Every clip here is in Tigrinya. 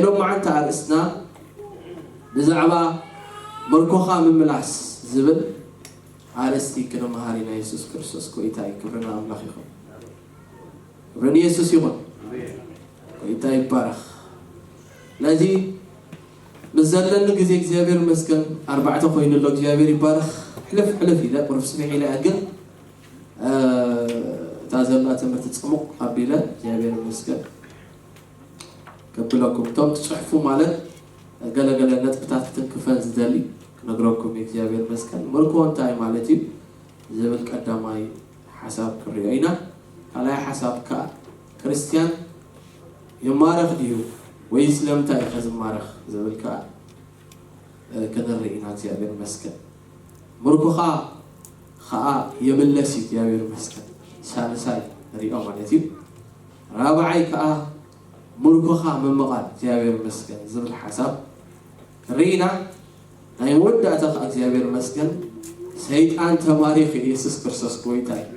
ሎማዓንቲ ኣርእስትና ብዛዕባ ምርኮኻ ምምላስ ዝብል ኣርእስቲ ክንመሃር ኢና። የሱስ ክርስቶስ ጎይታ እዩ። ክብሪ ንኣምላኽ ይኹን። ክብሪ ንየሱስ ይኹን። ጎይታ ይባረኽ። ስለዚ ምስ ዘለኒ ግዜ እግዚኣብሔር ይመስገን ኣርባዕተ ኮይኑ ኣሎ። እግዚኣብሔር ይባረኽ። ሕልፍ ሕልፍ ኢለ ቁርፍ ስፍሕ ኢለ እያ፣ ግን እታ ዘላ ትምህርቲ ጽሙቕ ኣቢለ እግዚኣብሔር ይመስገን ከብለኩም። እቶም ትጽሕፉ ማለት ገለገለ ነጥብታት ክትንክፈን ዝደሊ ክነግረኩም እዩ። እግዚኣብሔር ይመስገን። ምርኮ እንታይ ማለት እዩ ዝብል ቀዳማይ ሓሳብ ክንሪኦ ኢና። ካልኣይ ሓሳብ ከኣ ክርስትያን ይማረኽ ድዩ ወይ ስለምንታይ እዩ ዝማረኽ ዝብል ከኣ ክንርኢ ኢና። እግዚኣብሔር ይመስገን። ምርኮኻ ኸኣ ይምለስ እዩ። እግዚኣብሔር ይመስገን። ሳልሳይ ንሪኦ ማለት እዩ። ራብዓይ ከኣ ምርኮኻ ምምቓል። እግዚኣብሔር ይመስገን ዝብል ሓሳብ ንርኢ ኢና። ናይ መወዳእታ ከኣ እግዚኣብሔር ይመስገን ሰይጣን ተማሪኹ እዩ። የሱስ ክርስቶስ ጎይታ እዩ።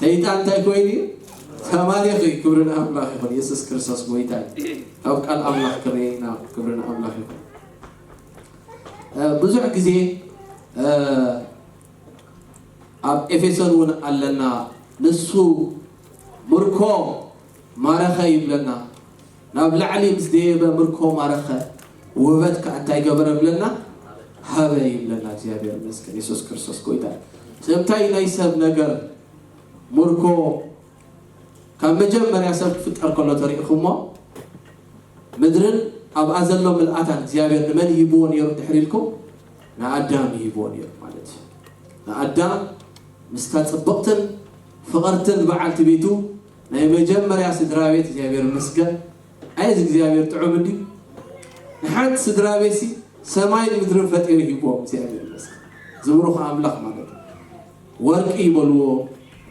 ሰይጣን እንታይ ኮይኑ እዩ? ተማሪኹ እዩ። ክብሪ ንኣምላኽ ይኹን። የሱስ ክርስቶስ ጎይታ እዩ። ካብ ቃል ኣምላኽ ክርኤና ክብሪ ንኣምላኽ ይኹን። ብዙሕ ግዜ ኣብ ኤፌሶን እውን ኣለና። ንሱ ምርኮ ማረኸ ይብለና። ናብ ላዕሊ ምስ ደየበ ምርኮ ማረኸ፣ ውህበት ከኣ እንታይ ገበረ ብለና? ሃበ ይብለና። እግዚኣብሔር ይመስገን። የሱስ ክርስቶስ ጎይታ። ስለምንታይ ናይ ሰብ ነገር ምርኮ ካብ መጀመርያ ሰብ ክፍጠር ከሎ ተሪእኹሞ፣ ምድርን ኣብኣ ዘሎ ምልኣታን እግዚኣብሔር ንመን ይህብዎ ነይሩ ድሕሪ ኢልኩም? ንኣዳም ይህብዎ ነይሩ ማለት እዩ። ንኣዳም ምስታ ጽብቕትን ፍቕርትን በዓልቲ ቤቱ ናይ መጀመርያ ስድራ ቤት እግዚኣብሔር ይመስገን። ኣየዚ እግዚኣብሔር ጥዑም እንድዩ። ንሓንቲ ስድራ ቤትሲ ሰማይን ምድርን ፈጢሩ ሂብዎም እግዚኣብሔር ይመስገን። ዝብሩኽ ኣምላኽ ማለት እዩ። ወርቂ ይበልዎ፣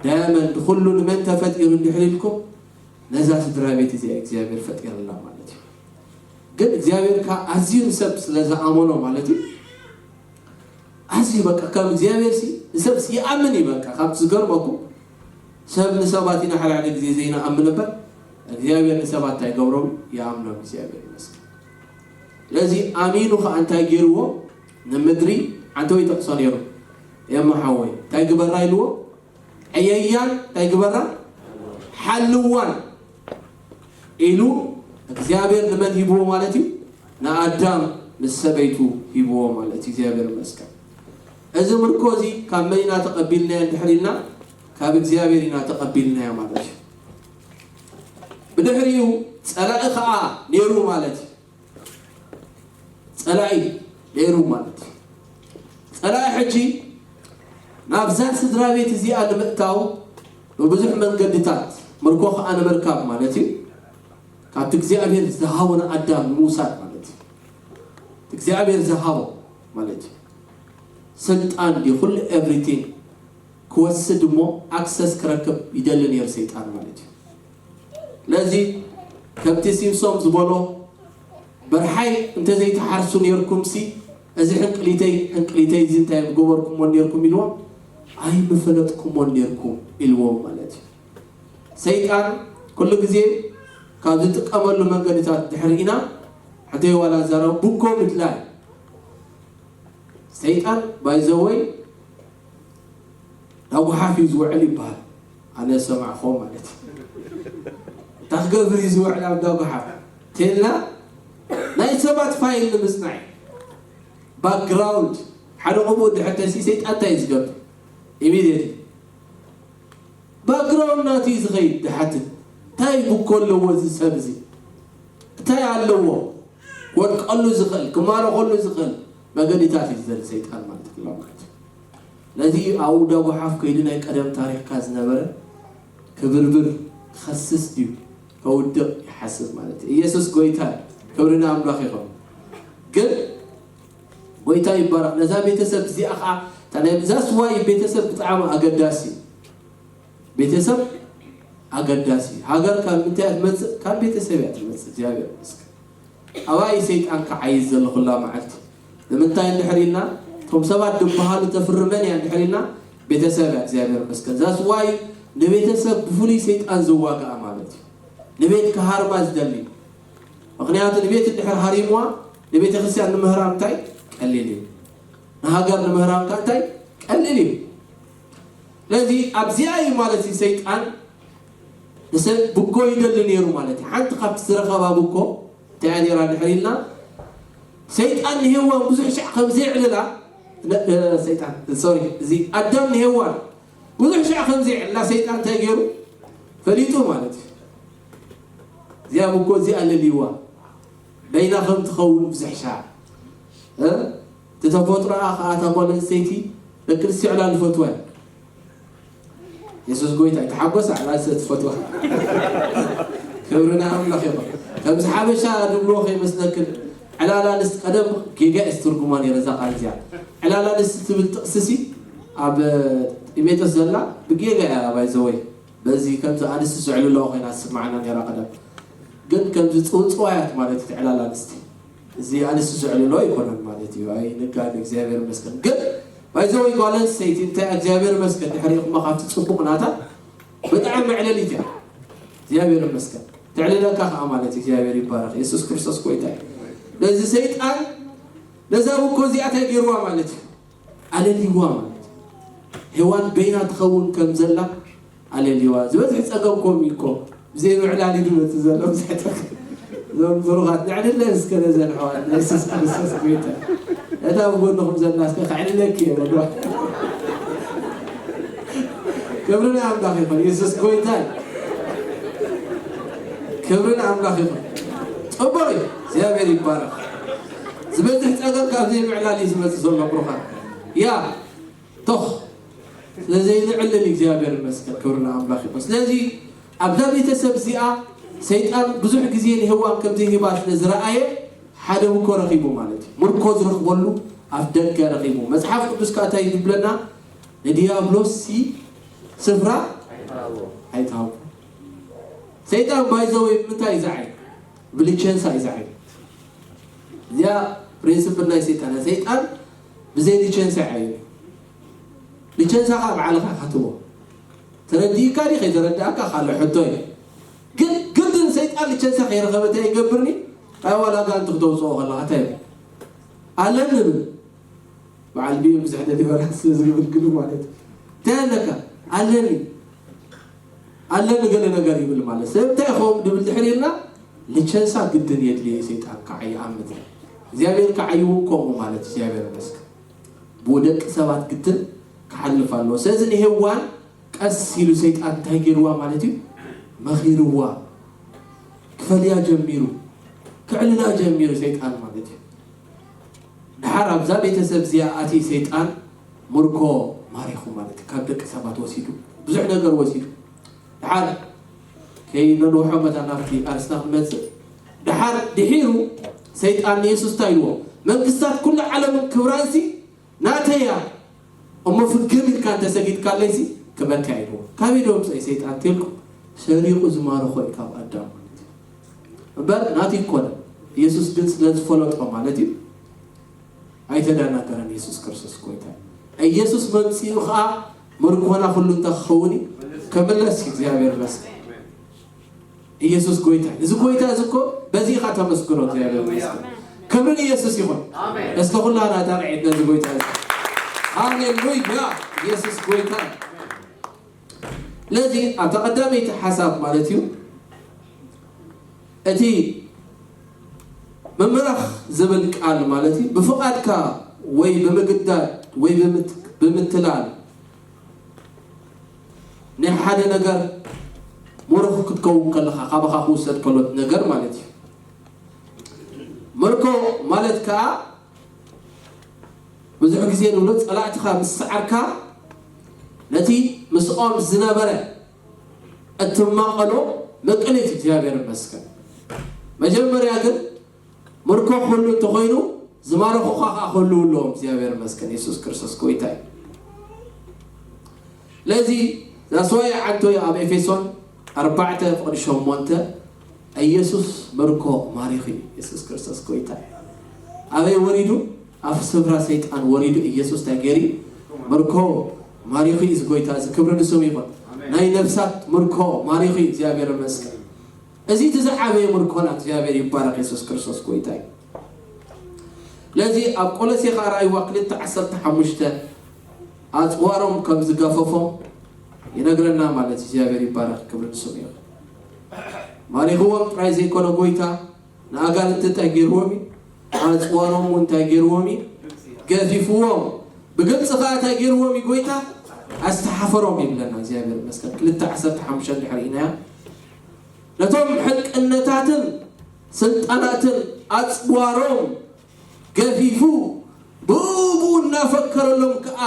ዳያመንድ፣ ኩሉ ንመን ተፈጢሩ እንድሕር ኢልኩም ነዛ ስድራ ቤት እዚኣ እግዚኣብሔር ፈጢርላ ማለት እዩ። ግን እግዚኣብሔር ከኣ ኣዝዩ ንሰብ ስለ ዝኣመኖ ማለት እዩ። ኣዝዩ በቃ ከም እግዚኣብሔር ሲ ንሰብ ሲ ይኣምን እዩ። በቃ ካብ ዝገርመኩም ሰብ ንሰባት ኢና ሓደ ሓደ ግዜ ዘይንኣምን እምበር እግዚኣብሔር ንሰባት እንታይ ይገብሮም? ይኣምኖም። እግዚኣብሔር ይመስገን። ስለዚ ኣሚኑ ከኣ እንታይ ገይርዎ? ንምድሪ ኣንተ ወይ ጠቕሶ ነይሩ። ኤማ ሓወይ እንታይ ግበራ ኢልዎ? ዕየያን እንታይ ግበራ? ሓልዋን ኢሉ እግዚኣብሔር ንመን ሂብዎ ማለት እዩ? ንኣዳም ምስ ሰበይቱ ሂብዎ ማለት እዩ። እግዚኣብሔር ይመስገን። እዚ ምርኮ እዚ ካብ መን ኢና ተቐቢልናዮ እንድሕር ኢልና? ካብ እግዚኣብሔር ኢና ተቐቢልናዮ ማለት እዩ። ብድሕሪኡ ጸላኢ ከኣ ነይሩ ማለት እዩ። ጸላኢ ነይሩ ማለት እዩ። ጸላኢ ሕጂ ናብዛ ስድራ ቤት እዚኣ ንምእታው ብብዙሕ መንገድታት ምርኮ ከኣ ንምርካብ ማለት እዩ። ካብቲ እግዚኣብሔር ዝሃቦ ንኣዳም ንምውሳድ ማለት እዩ። እቲ እግዚኣብሔር ዝሃቦ ማለት እዩ። ስልጣን ድዩ ኩሉ ኤቭሪቲንግ ክወስድ እሞ ኣክሰስ ክረክብ ይደሊ ነይሩ ሰይጣን ማለት እዩ። ስለዚ ከምቲ ሲምሶም ዝበሎ በርሓይ እንተዘይትሓርሱ ነይርኩምሲ እዚ ሕንቅሊተይ ሕንቅሊተይ እዚ እንታይ ምገበርኩሞ ነይርኩም ኢልዎም ኣይምፈለጥኩሞ ነይርኩም ኢልዎም ማለት እዩ። ሰይጣን ኩሉ ግዜ ካብ ዝጥቀመሉ መንገድታት ድሕሪ ኢና ሕተይ ዋላ ዘረብ ብኮ ምድላይ ሰይጣን ባይዘወይ ዳጉሓፍ እዩ ዝውዕል ይበሃል። ኣነ ሰማዕኮ ማለት እዩ። እንታይ ክገብር እዩ ዝውዕል ኣብ ዳጉሓፍ ቴልና ናይ ሰባት ፋይል ንምፅናዕ ባክግራውንድ ሓደ ቆብኡ ድሕተሲ ሰይጣን እንታይ እዩ ዝገብር? ኢሚድየትሊ ባክግራውንድ ናቱ እዩ ዝኸይድ ድሓትት እንታይ ብኮ ኣለዎ እዚ ሰብ እዚ እንታይ ኣለዎ ወድቀሉ ዝኽእል ክማረኸሉ ዝኽእል መገዲታት እዩ ዝደሊ ሰይጣን ማለት ክላ ማለት እዩ። ነዚ ኣብኡ ዳጉሓፍ ከይዱ ናይ ቀደም ታሪኽካ ዝነበረ ክብርብር ክኸስስ ድዩ ከውድቕ ይሓስብ ማለት እዩ። ኢየሱስ ጎይታ ክብሪ ንኣምላኽ ይኹን። ግን ጎይታ ይባረኽ። ነዛ ቤተሰብ እዚኣ ከዓ እዛ ስዋይ ቤተሰብ ብጣዕሚ ኣገዳሲ እዩ። ቤተሰብ ኣገዳሲ እዩ። ሃገር ካብ ምንታይ እያ ትመፅእ? ካብ ቤተሰብ እያ ትመፅእ። እግዚኣብሔር ይመስገን። ኣባይ ሰይጣን ክዓይዝ ዘሎ ኩላ መዓልቲ ንምንታይ እንድሕር ኢልና እቶም ሰባት ዝበሃሉ ተፍርመን እያ እንድሕር ኢልና ቤተሰብ እያ እግዚኣብሔር ይመስገን። እዛ ስዋይ ንቤተሰብ ብፍሉይ ሰይጣን ዝዋጋኣ ማለት እዩ። ንቤት ክሃርማ ዝደሊ ምኽንያቱ ንቤት እንድሕር ሃሪምዋ ንቤተ ክርስቲያን ንምህራም እንታይ ቀሊል እዩ። ንሃገር ንምህራም ከ እንታይ ቀሊል እዩ። ስለዚ ኣብዚኣ እዩ ማለት እዩ ሰይጣን ንሰብ ብኮ ይደሊ ነይሩ ማለት እዩ። ሓንቲ ካብቲ ዝረኸባ ብኮ እንታይ እያ ነይራ ድሕር ኢልና፣ ሰይጣን ንሄዋን ብዙሕ ሻዕ ከም ዘየዕልላ ነ- እ፣ ሰይጣን ሶሪ እዚ ኣዳም ንሄዋን ብዙሕ ሻዕ ከም ዘየዕልላ ሰይጣን እንታይ ገይሩ ፈሊጡ ማለት እዩ። እዚኣ ብኮ እዚኣ ለልይዋ በይና ከም ትኸውን ብዙሕ ሻዕ እ? እቲ ተፈጥሮኣ ከዓ እታ ጓል ኣንስተይቲ ደቂ ኣንስትዮ ዕላል ይፈትዋ እያ። የሱስ ጎይታ እዩ። ተሓጎስ ዕላል ስለ ትፈትዋ። ክብሪ ንኣምላኽ ይኹን። ከምዚ ሓበሻ ድብልዎ ከይመስለክን ዕላል ኣንስቲ ቀደም ጌጋ እየ ዝትርጉማ ነይረ እዛ ቃል እዚኣ። ዕላል ኣንስቲ ትብል ጥቕሲ ሲ ኣብ ጢሞቴዎስ ዘላ ብጌጋ እያ ባይዘወይ በዚ ከምዚ ኣንስቲ ዝዕልለዋ ኮይና ትስማዓና ነይራ ቀደም። ግን ከምዚ ጽውጽዋያት ማለት እዩ ትዕላል ኣንስቲ እዚ ኣንስቲ ዝዕልሎ ኣይኮነን ማለት እዩ። ኣይ ንጋን እግዚኣብሔር ይመስገን። ግን ባይዘወይ ጓል ኣንስተይቲ እንታይ እግዚኣብሔር ይመስገን ድሕሪኹማ ካብቲ ጽቡቕ ናታ ብጣዕሚ መዕለሊት እያ። እግዚኣብሔር ይመስገን። ተዕልለካ ከዓ ማለት እዩ። እግዚኣብሔር ይባረክ። የሱስ ክርስቶስ ጎይታ እዩ። ነዚ ሰይጣን ነዛ ብኮ እዚኣ እንታይ ገይርዋ ማለት እዩ ኣለልይዋ ማለት እዩ። ሄዋን በይና ትኸውን ከም ዘላ ኣለልይዋ ዝበዝሕ ጸገም ኮም እኮ ብዘይ ምዕላል እዩ ዝመጽእ ዘሎ ብዙሕ ጸገም። እዞም ብሩኻት ንዕልለ እስከ ነዘን ኣሕዋት ንየሱስ ክርስቶስ ጎይታ እታ ብጎንኹም ዘላ እስከ ከዕልለኪ እየ በልዋ። ክብሪ ንኣምላኽ ይኹን። የሱስ ጎይታ እዩ። ክብሪ ንኣምላኽ ይኹን። ጽቡቕ እዩ። እግዚኣብሔር ይባረክ። ዝበዝሕ ጸገም ካብ ዘይምዕላል እዩ ዝመጽእ ዘሎ ብሩኻት። ያ ቶኽ ስለዘይንዕልል እግዚኣብሔር ይመስገን። ክብሪ ንኣምላኽ ይኹን። ስለዚ ኣብዛ ቤተሰብ እዚኣ ሰይጣን ብዙሕ ግዜ ንህዋን ከምዘይህባ ስለ ዝረኣየ ሓደ ምኮ ረኺቡ ማለት እዩ። ምርኮ ዝረኽበሉ ኣፍ ደገ ረኺቡ። መጽሓፍ ቅዱስ ከዓ እንታይ ይብለና? ንዲያብሎስ ሲ ስፍራ ኣይትሃቡ። ሰይጣን ባይዘወይ ብምንታይ እዩ ዝዓይ? ብልቸንሳ እዩ ዝዓይ። እዚኣ ፕሪንስፕል ናይ ሰይጣን። ሰይጣን ብዘይ ልቸንሳ ይዓይ። ልቸንሳ ከዓ ባዕልኻ ካትቦ ተረዲእካ ዲ ከይተረዳእካ ካልእ ሕቶ እዩ። ግን ግድን ሰይጣን ልቸንሳ ከይረኸበ እንታይ ይገብርኒ? ኣይ ዋላ ጋንቲ ክተውፅኦ ከለካ እንታይ ይብል? ኣለኒ ብል በዓል ቢኡ ብዙሕ ደሊቨራንስ ስለ ዝግብልግሉ ማለት እዩ። እንታይ ኣለካ? ኣለኒ ኣለኒ ገለ ነገር ይብል ማለት ሰብ እንታይ ይኸውን ድብል ድሕር ኢልና ልቸንሳ ግድን የድልየ ሰይጣን ከዓ ይኣምት እግዚኣብሔር ከዓ ይውቆሙ ማለት እግዚኣብሔር ይመስገን። ብደቂ ሰባት ግድን ክሓልፍ ኣለዎ። ስለዚ ንሄዋን ቀስ ኢሉ ሰይጣን እንታይ ገይርዋ ማለት እዩ? መኺርዋ። ክፈልያ ጀሚሩ፣ ክዕልላ ጀሚሩ ሰይጣን ማለት እዩ። ድሓር ኣብዛ ቤተሰብ እዚኣ ኣትዩ ሰይጣን ምርኮ ማሪኹ ማለት እዩ። ካብ ደቂ ሰባት ወሲዱ፣ ብዙሕ ነገር ወሲዱ። ድሓር ከይነንውሖ መታ ናብቲ ኣርስና ክንመፅእ። ድሓር ድሒሩ ሰይጣን ንየሱስ እንታይ ኢልዎ? መንግስታት ኩሉ ዓለምን ክብራንሲ ናተያ እሞ ፍግም ኢልካ እንተሰጊድካለይሲ ክበካ ኢልዎ። ካበይ ዶ ምፅእ ሰይጣን ተልኩም? ሰሪቑ ዝማረኾ እዩ ካብ ኣዳም ማለት እዩ። እምበር ናቱ ይኮነ። ኢየሱስ ግን ስለ ዝፈለጦ ማለት እዩ። ኣይተደናገረን። ኢየሱስ ክርስቶስ ጎይታ እዩ። ኢየሱስ መምፅኡ ከዓ ምርኮና ኩሉ እንታይ ክኸውን እዩ? ክምለስ እዩ። እግዚኣብሔር ይመስገን። ኢየሱስ ጎይታ እዩ። እዚ ጎይታ እዚ እኮ በዚ ኢኻ ተመስግኖ። እግዚኣብሔር ይመስገን። ክብሪ ንኢየሱስ ይኹን። እስከ ኩላና ጣቕዒት ነዚ ጎይታ እዚ። ሃሌሉያ። ኢየሱስ ጎይታ እዩ። ስለዚ ኣብታ ቀዳመይቲ ሓሳብ ማለት እዩ እቲ ምምራኽ ዝብል ቃል ማለት እዩ ብፍቓድካ ወይ ብምግዳድ ወይ ብምት- ብምትላል ናይ ሓደ ነገር ምሩኽ ክትከውን ከለኻ ካባኻ ክውሰድ ከሎ እቲ ነገር ማለት እዩ። ምርኮ ማለት ከዓ ብዙሕ ግዜ ንብሎ ጸላእትኻ ምስ ሰዓርካ ነቲ ምስኦም ዝነበረ እትማቐሎ መቅኒት እግዚኣብሔር ይመስገን። መጀመርያ ግን ምርኮ ክህሉ እንተኾይኑ ዝማረኹኻ ከዓ ክህልው ኣለዎም። እግዚኣብሔር ይመስገን። የሱስ ክርስቶስ ጎይታ እዩ። ስለዚ ዛስዋይ ዓንቶይ ኣብ ኤፌሶን ኣርባዕተ ፍቕዲ ሸሞንተ ኢየሱስ ምርኮ ማሪኹ እዩ። የሱስ ክርስቶስ ጎይታ እዩ። ኣበይ ወሪዱ? ኣብ ስፍራ ሰይጣን ወሪዱ ኢየሱስ እንታይ ገይሩ እዩ? ምርኮ ማሪኹ እዩ። እዚ ጎይታ እዚ ክብሪ ንስሙ ይኹን። ናይ ነፍሳት ምርኮ ማሪኹ እዩ። እግዚኣብሔር ይመስገን። እዚ እቲ ዝዓበየ ምርኮና እግዚኣብሔር ይባረክ። የሱስ ክርስቶስ ጎይታ እዩ። ስለዚ ኣብ ቆሎሴ ከዓ ራእይዋ ክልተ ዓሰርተ ሓሙሽተ ኣፅዋሮም ከም ዝገፈፎም ይነግረና ማለት እዩ። እግዚኣብሔር ይባረክ፣ ክብሪ ንስሙ ይኹን። ማሪኽዎም ጥራይ ዘይኮነ ጎይታ ንኣጋንንቲ እንታይ ገይርዎም እዩ? ኣፅዋሮም እውን እንታይ ገይርዎም እዩ? ገፊፍዎም። ብግልፂ ከዓ እንታይ ገይርዎም እዩ ጎይታ? ኣስተሓፈሮም ይብለና እግዚኣብሔር ይመስገን። ክልተ ዓሰርተ ሓሙሽተ እንድሕር ኢናያ ነቶም ሕቅነታትን ስልጣናትን ኣፅዋሮም ገፊፉ ብኡ ብኡ እናፈከረሎም ከዓ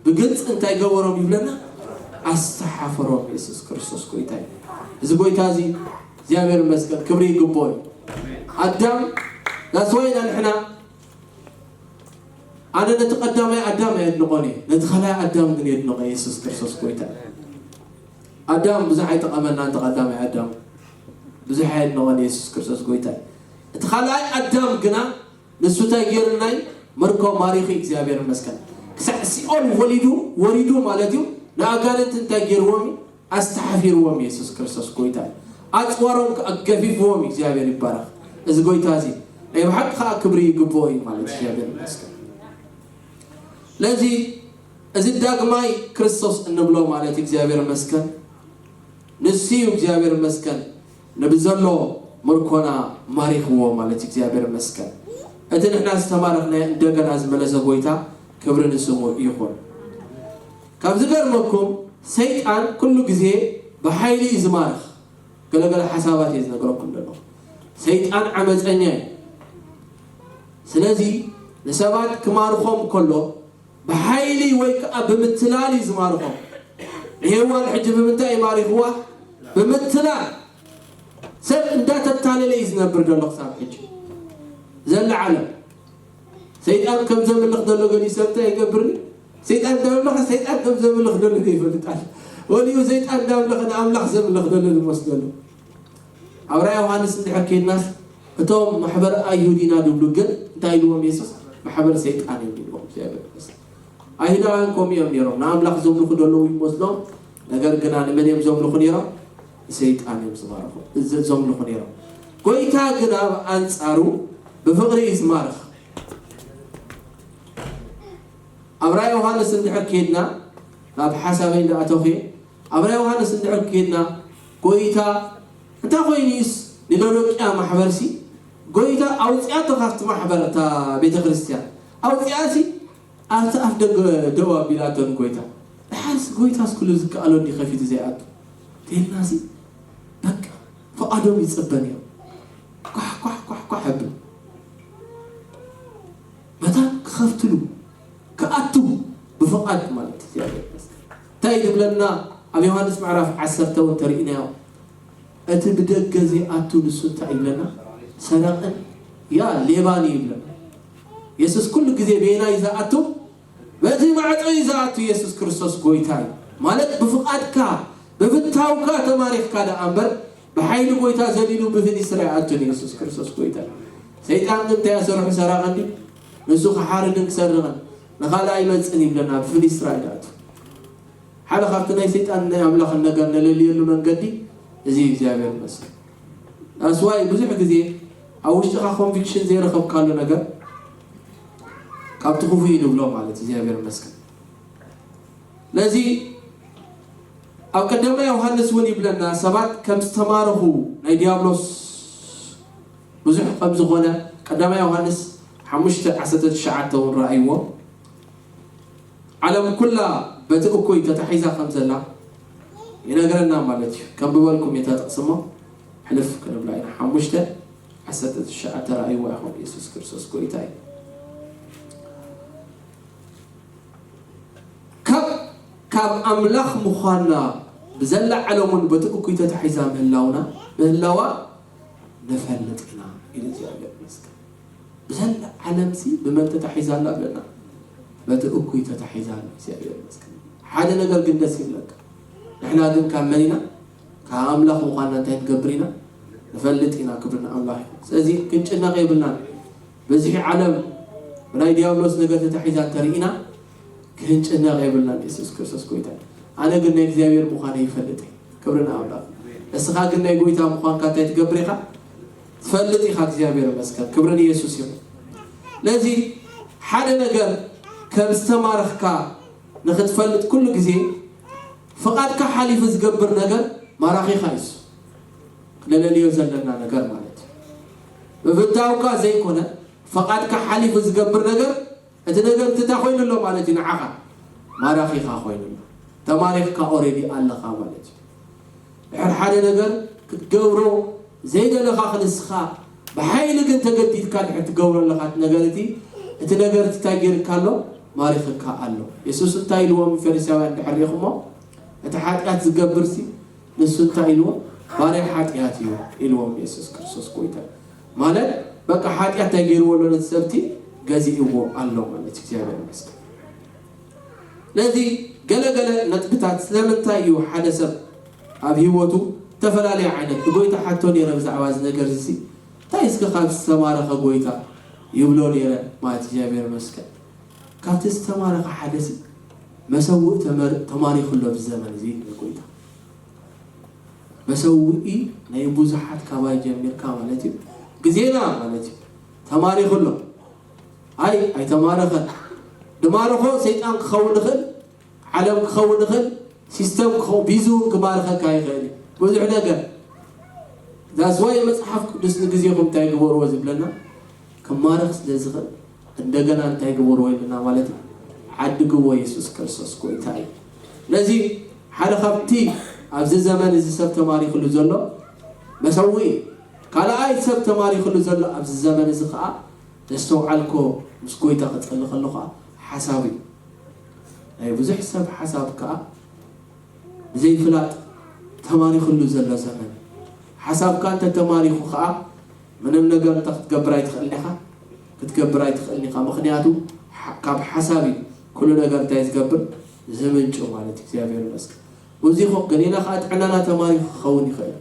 ብግልፂ እንታይ ገበሮም ይብለና? ኣስተሓፈሮም። የሱስ ክርስቶስ ጎይታ እዩ። እዚ ጎይታ እዚ እግዚኣብሔር ይመስገን ክብሪ ይግብኦ እዩ። ኣዳም ዳስዋይና ንሕና ኣነ ነቲ ቀዳማይ ኣዳም ኣየድንቆን እየ፣ ነቲ ካልኣይ ኣዳም ግን የድንቆ። የሱስ ክርስቶስ ጎይታ እዩ። ኣዳም ብዙሕ ኣይጠቐመና፣ ነቲ ቀዳማይ ኣዳም ብዙሕ ኣየድንቆን። የሱስ ክርስቶስ ጎይታ እዩ። እቲ ካልኣይ ኣዳም ግና ንሱ እንታይ ገይርናይ? ምርኮ ማሪኺ እግዚኣብሔር ይመስገን። ክሳዕ ሲኦል ወሊዱ ወሪዱ ማለት እዩ። ንኣጋንንቲ እንታይ ገይርዎም እዩ? ኣስተሓፊርዎም። የሱስ ክርስቶስ ጎይታ እዩ። ኣፅዋሮም ከዓ ገፊፍዎም። እግዚኣብሔር ይባረኽ። እዚ ጎይታ እዚ ናይ ብሓቂ ከዓ ክብሪ ይግብኦ እዩ ማለት እግዚኣብሔር ይመስገን። ስለዚ እዚ ዳግማይ ክርስቶስ እንብሎ ማለት እግዚኣብሔር ይመስገን ንሱ እዩ እግዚኣብሔር ይመስገን ንብዘሎ ምርኮና ማሪኽዎ ማለት እግዚኣብሔር ይመስገን። እቲ ንሕና ዝተማረኽናዮ እንደገና ዝመለሰ ጎይታ ክብሪ ንስሙ ይኹን። ካብ ዝገርመኩም ሰይጣን ኩሉ ግዜ ብሓይሊ እዩ ዝማርኽ። ገለገለ ሓሳባት እየ ዝነግረኩም ዘለኹ። ሰይጣን ዓመፀኛ እዩ። ስለዚ ንሰባት ክማርኾም ከሎ ብሓይሊ ወይ ከዓ ብምትላል እዩ ዝማርኾም። ንሄዋን ሕጂ ብምንታይ እዩ ማሪኽዋ? ብምትላል። ሰብ እንዳተታለለ እዩ ዝነብር ዘሎ ክሳብ ሕጂ። ዘላ ዓለም ሰይጣን ከም ዘምልኽ ዘሎ ገሊኡ ሰብ እንታይ ይገብር? ሰይጣን እንዳምለኸ ሰይጣን ከም ዘምልኽ ዘሎ ዘይፈልጥ ኣሎ። ወሊኡ ሰይጣን እንዳምለኸ ንኣምላኽ ዘምልኽ ዘሎ ዝመስለሉ። ኣብ ራእይ ዮሃንስ እንድሕር ከይድናስ እቶም ማሕበር ኣይሁድ ኢና ዝብሉ ግን እንታይ ኢልዎም የሱስ? ማሕበር ሰይጣን እዮም ኢልዎም እግዚኣብሔር ይመስገን። ኣይሁዳውያን ከምኡ እዮም ነይሮም። ንኣምላኽ ዘምልኹ ዘለዉ ይመስሎም። ነገር ግና ንመን እዮም ዘምልኹ ነይሮም? ንሰይጣን እዮም ዝማርኹ ዘምልኹ ነይሮም። ጎይታ ግና ብኣንፃሩ ብፍቕሪ እዩ ዝማርኽ። ኣብ ራእይ ዮሃንስ እንድሕር ከይድና ናብ ሓሳበይ እንዳኣተኹ ኣብ ራእይ ዮሃንስ እንድሕር ከይድና ጎይታ እንታይ ኮይኑስ ንሎዶቅያ ማሕበርሲ ጎይታ ኣውፅኣቶ ካብቲ ማሕበር እታ ቤተ ክርስቲያን ኣውፅኣሲ ኣብቲ ኣፍ ደገ ደው ኣቢላቶ ንጎይታ። ደሓርስ ጎይታስ ኩሉ ዝከኣሎ እንዲ ከፊቱ ዘይኣቱ? ተይልናሲ በቃ ፍቓዶም ይፅበ ነይሩ። ኳሕ ኳሕ ኳሕ ኳሕ ኣብል መታን ክኸፍትሉ ክኣቱ ብፍቓድ ማለት እግዚኣብሔር ይመስገን። እንታይ ዝብለና ኣብ ዮሃንስ ምዕራፍ ዓሰርተ እውን ተርእናዮ እቲ ብደገ ዘይኣቱ ንሱ እንታይ ይብለና? ሰረቕን ያ ሌባን እዩ ይብለና። የሱስ ኩሉ ግዜ በየናይ ዝኣቱ? በቲ ማዕጾ እዩ ዝኣቱ። የሱስ ክርስቶስ ጎይታ እዩ ማለት ብፍቓድካ ብፍታውካ ተማሪኽካ ደኣ እምበር ብሓይሊ ጎይታ ዘሊሉ ብፍኒስትራ ይኣቱን። የሱስ ክርስቶስ ጎይታ እዩ። ሰይጣን ግን እንታይ ኣሰርሑ ሰራቂ እንዲ ንሱ ክሓርድን ክሰርቕን ንኻልእ ኣይመጽን ይብለና። ብፍኒስትራ ይኣቱ። ሓደ ካብቲ ናይ ሰይጣን ናይ ኣምላኽን ነገር ነለልየሉ መንገዲ እዚ እዩ። እግዚኣብሔር ይመስገን። ኣስዋይ ብዙሕ ግዜ ኣብ ውሽጥኻ ኮንቪክሽን ዘይረኸብካሉ ነገር ካብቲ ክፉ እዩ ንብሎ ማለት እግዚኣብሔር ይመስገን። ስለዚ ኣብ ቀዳማይ ዮሃንስ እውን ይብለና ሰባት ከም ዝተማረኹ ናይ ዲያብሎስ ብዙሕ ከም ዝኾነ ቀዳማይ ዮሃንስ ሓሙሽተ ዓሰርተ ትሽዓተ እውን ረኣይዎ። ዓለም ኩላ በቲ እኩይ ተታሒዛ ከም ዘላ ይነግረና ማለት እዩ። ከም ብበልኩም እታ ጥቕሲ እሞ ሕልፍ ክንብላ ኢና። ሓሙሽተ ዓሰርተ ትሽዓተ ረኣይዋ ኢኹም። የሱስ ክርስቶስ ጎይታ እዩ። ካብ ካብ ኣምላኽ ምዃንና ብዘላ ዓለም እውን በቲ እኩይ ተታሒዛ ምህላውና ምህላዋ ንፈልጥ ኢና ኢሉ እግዚኣብሔር ይመስገን። ብዘላ ዓለምሲ ብመን ተታሒዛ ኣላ ብለና? በቲ እኩይ ተታሒዛ ኣላ። እግዚኣብሔር ይመስገን። ሓደ ነገር ግን ደስ ይብለካ። ንሕና ግን ካብ መን ኢና? ካብ ኣምላኽ ምዃንና እንታይ ንገብር ኢና? ንፈልጥ ኢና። ክብሪ ንኣምላኽ ይኹን። ስለዚ ክንጭነቕ የብልናን። በዝሒ ዓለም ብናይ ዲያብሎስ ነገር ተታሒዛ እንተርኢና ክንጭነቕ የብልናን። የሱስ ክርስቶስ ጎይታ እዩ። ኣነ ግን ናይ እግዚኣብሔር ምዃነይ ይፈልጥ እየ። ክብሪ ንኣምላኽ። ንስኻ ግን ናይ ጎይታ ምዃንካ እንታይ ትገብር ኢኻ? ትፈልጥ ኢኻ። እግዚኣብሔር ይመስገን። ክብሪ ንየሱስ ይኹን። ስለዚ ሓደ ነገር ከም ዝተማረኽካ ንኽትፈልጥ ኩሉ ግዜ ፍቓድካ ሓሊፉ ዝገብር ነገር ማራኺኻ እዩ። እሱ ክነለልዮ ዘለና ነገር ማለት እዩ። ምፍታውካ ዘይኮነ፣ ፍቓድካ ሓሊፉ ዝገብር ነገር፣ እቲ ነገር እቲ እንታይ ኮይኑ ኣሎ ማለት እዩ? ንዓኻ ማራኺኻ ኮይኑ ኣሎ። ተማሪኽካ ኦሬዲ ኣለኻ ማለት እዩ። ድሕር ሓደ ነገር ክትገብሮ ዘይደለኻ ክንስኻ ብሓይሊ ግን ተገዲድካ ድሕር ትገብሮ ኣለኻ እቲ ነገር እቲ፣ እቲ ነገር እቲ እንታይ ገይርካ ኣሎ? ማሪኽካ ኣሎ። የሱስ እንታይ ኢልዎም ፈሪሳውያን ድሕር ሪኢኹሞ? እቲ ሓጢኣት ዝገብርሲ ንሱ እንታይ ኢልዎ? ባርያ ሓጢኣት እዩ ኢልዎም የሱስ ክርስቶስ ጎይታ። ማለት በቃ ሓጢኣት እንታይ ገይርዎ ኣሎ? ነቲ ሰብቲ ገዚእዎ ኣሎ ማለት እዩ። እግዚኣብሔር ይመስገን። ነዚ ገለገለ ነጥብታት ስለምንታይ እዩ ሓደ ሰብ ኣብ ህይወቱ ዝተፈላለየ ዓይነት ንጎይታ ሓቶ ነይረ ብዛዕባ እዚ ነገር እዚ እንታይ እስከ ካብ ዝተማረኸ ጎይታ ይብሎ ነይረ ማለት እግዚኣብሔር ይመስገን። ካብቲ ዝተማረኸ ሓደ ሲ መሰውእ ተመር- ተማሪኹ ኣሎ ብዘመን እዚ ይብል ጎይታ። መሰውኢ ናይ ብዙሓት ካባይ ጀሚርካ ማለት እዩ። ግዜና ማለት እዩ። ተማሪኹ ኣሎ። ኣይ ኣይተማረኸን። ድማርኾ ሰይጣን ክኸውን ይኽእል፣ ዓለም ክኸውን ይኽእል፣ ሲስተም ክኸውን፣ ቢዚ እውን ክማርኸካ ይኽእል እዩ። ብዙሕ ነገር። ዛስዋይ መፅሓፍ ቅዱስ ንግዜኹም እንታይ ግበርዎ ዝብለና ክማረኽ ስለ ዝኽእል እንደገና እንታይ ግበርዎ ይብለና ማለት እዩ። ዓድግዎ የሱስ ክርስቶስ ጎይታ እዩ። ስለዚ ሓደ ካብቲ ኣብዚ ዘመን እዚ ሰብ ተማሪኽሉ ዘሎ መሰውኢ፣ ካልኣይ ሰብ ተማሪኽሉ ዘሎ ኣብዚ ዘመን እዚ ከዓ ዘስተውዓልኮ ምስ ጎይታ ክጸሊ ከሎ ከዓ ሓሳብ እዩ። ናይ ብዙሕ ሰብ ሓሳብ ከዓ ብዘይፍላጥ ተማሪኽሉ ዘሎ ዘመን። ሓሳብካ እንተ ተማሪኹ ከዓ ምንም ነገር እንተ ክትገብር ኣይትኽእልን ኢኻ፣ ክትገብር ኣይትኽእልን ኢኻ። ምኽንያቱ ካብ ሓሳብ እዩ ኩሉ ነገር እንታይ ዝገብር ዝምንጩ ማለት እዩ። እግዚኣብሔር ይመስገን። በዚ ኾ ገሌና ከዓ ጥዕናና ተማሪኹ ክኸውን ይኽእል።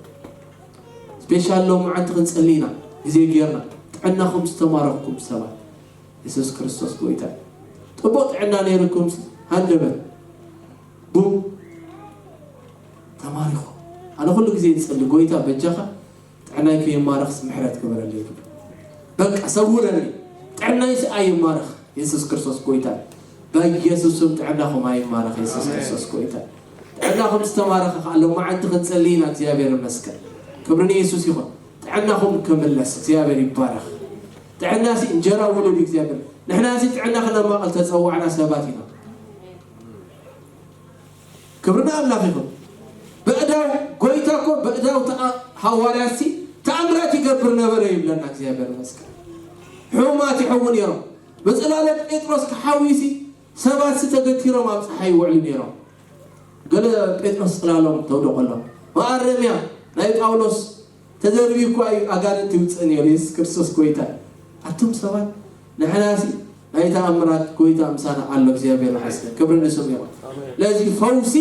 ስፔሻል ሎም መዓንቲ ክንጸሊ ኢና ግዜ ጌርና ጥዕናኹም ዝተማረኽኩም ሰባት የሱስ ክርስቶስ ጎይታ እዩ። ጥቡቕ ጥዕና ነይርኩም ሃንደበት ቡም ተማሪኹ። ኣነ ኩሉ ግዜ ይጸሊ ጎይታ በጃኻ ጥዕናይ ከይማረኽስ ምሕረት ግበረለይ። በቃ ሰውረኒ። ጥዕናይስ ኣይማረኽ። የሱስ ክርስቶስ ጎይታ። በኢየሱስ ስም ጥዕናኹም ኣይማረኽ። የሱስ ክርስቶስ ጎይታ። ጥዕናኹም ዝተማረኸ ከዓ ሎማዓንቲ ክንጸሊ ኢና። እግዚኣብሔር ይመስገን። ክብሪ ንየሱስ ይኹን። ጥዕናኹም ክምለስ እግዚኣብሔር ይባረኽ። ጥዕናሲ እንጀራ ውሉድ እግዚኣብሔር። ንሕናሲ ጥዕና ክነማቕል ተጸዋዕና ሰባት ኢና። ክብሪ ንኣምላኽ ይኹን። በእዳው ጎይታ እኮ በእዳው ተኣ- ሃዋርያትሲ ተኣምራት ይገብር ነበረ ይብለና እግዚኣብሔር ይመስገን። ሕሙማት ይሕዉ ነይሮም። ብጽላሎት ጴጥሮስ ክሓውዩሲ ሰባትሲ ተገቲሮም ኣብ ፀሓይ ይውዕሉ ነይሮም። ገለ ጴጥሮስ ጽላሎም ተውደቐሎም። መኣረምያ ናይ ጳውሎስ ተዘርቢ እኳ እዩ ኣጋንንት ይውፅእ ነይሩ። የሱስ ክርስቶስ ጎይታ። ኣቱም ሰባት ንሕናሲ ናይ ተኣምራት ጎይታ ምሳና ኣሎ። እግዚኣብሔር ይመስገን። ክብሪ ንስሙ ይኹን። ስለዚ ፈውሲ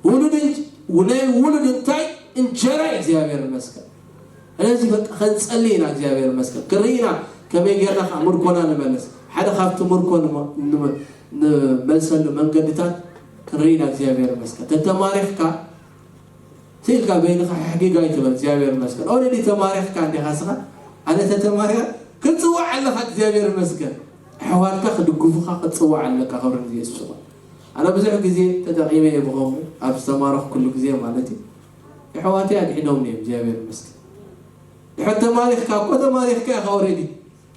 ውሉድ እንጅ- ናይ ውሉድ እንታይ እንጀራ እዩ። እግዚኣብሔር ይመስገን። ስለዚ በቃ ከንጸሊ ኢና። እግዚኣብሔር ይመስገን። ክርኢ ኢና ከመይ ጌርና ከዓ ምርኮና ንመልስ። ሓደ ካብቲ ምርኮ ንመ- ንመ- ንመልሰሉ መንገድታት ክንርኢ ኢና። እግዚኣብሔር ይመስገን። ተተማሪኽካ ስኢልካ በይንኻ ሕጊግ ኣይትበል። እግዚኣብሔር ይመስገን። ኦልሬዲ ተማሪኽካ እንዲኻ ስኻ ኣነ ተተማሪኻ ክትጽዋዕ ኣለኻ። እግዚኣብሔር ይመስገን። ኣሕዋትካ ክድግፉኻ ክትጽዋዕ ኣለካ። ክብሪ ንየሱስ ይኹን። ኣነ ብዙሕ ግዜ ተጠቒመ እየ ብኸምኡ ኣብ ዝተማረኽኩሉ ግዜ ማለት እዩ። ኣሕዋተይ ኣድሒኖምኒ እዮም። እግዚኣብሔር ይመስገን። ድሕር ተማሪኽካ እኮ ተማሪኽካ ኢኻ ኦልሬዲ።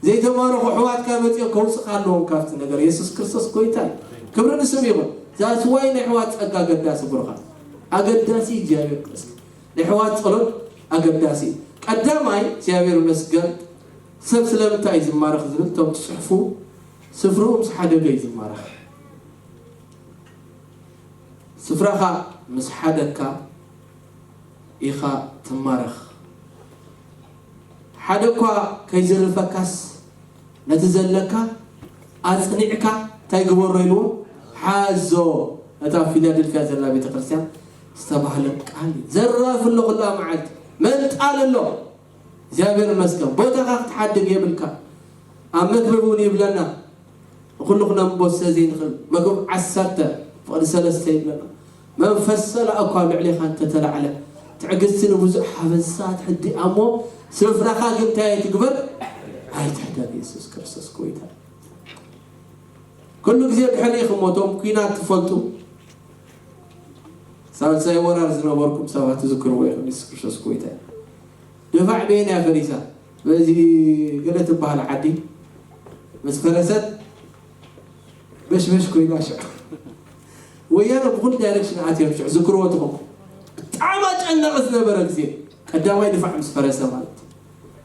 ዘይተማረኹ ኣሕዋትካ መፂኦም ከውፅኻ ኣለዎም ካብቲ ነገር። የሱስ ክርስቶስ ጎይታ እዩ። ክብሪ ንስሙ ይኹን። ዛስዋይ ናይ ኣሕዋት ፀጋ ኣገዳሲ ብሩኻት ኣገዳሲ እዩ። እግዚኣብሔር ይመስገን። ናይ ኣሕዋት ፀሎት ኣገዳሲ እዩ። ቀዳማይ እግዚኣብሔር ይመስገን። ሰብ ስለምንታይ እዩ ዝማረኽ ዝብል እቶም ትፅሕፉ ስፍርኡ ምስ ሓደገ እዩ ዝማረኽ። ስፍራኻ ምስ ሓደግካ ኢኻ ትማረኽ። ሓደ እኳ ከይዝርፈካስ ነቲ ዘለካ ኣጽኒዕካ እንታይ ግበሮ ኢልዎ? ሓዞ። እታ ኣብ ፊላደልፍያ ዘላ ቤተ ክርስቲያን ዝተባህለ ቃል እዩ። ዘራፍ ኣሎ ኩላ መዓልቲ መንጣል ኣሎ። እግዚኣብሔር ይመስገን። ቦታኻ ክትሓድግ የብልካ። ኣብ መክብብ እውን ይብለና ንኹሉ ክነንቦ ስለ ዘይንኽእል መክብብ ዓሰርተ ፍቕዲ ሰለስተ ይብለና። መንፈስ ጸላእ እኳ ኣብ ልዕሌኻ እንተተላዕለ ትዕግስቲ ንብዙሕ ሓበሳ ትሕዲ እሞ፣ ስፍራኻ ግን እንታይ ኣይትግበር፣ ኣይትሕደግ። የሱስ ክርስቶስ ጎይታ። ኩሉ ግዜ ድሕሪ ኢኹም እቶም ኲናት ትፈልጡ፣ ሳልሳይ ወራር ዝነበርኩም ሰባት ትዝክርዎ ኢኹም። የሱስ ክርስቶስ ጎይታ እዩ። ድፋዕ በየን እያ ፈሪሳ? በዚ ገለ ትበሃል ዓዲ ምስ ፈረሰት በሽበሽ ኮይና ሽዑ ወያነ ብኹሉ ዳይሬክሽን ኣትዮም ሽዑ ዝክርዎ ትኾኑ። ብጣዕሚ ኣጨናቒ ዝነበረ ግዜ ቀዳማይ ድፋዕ ምስ ፈረሰ ማለት እዩ።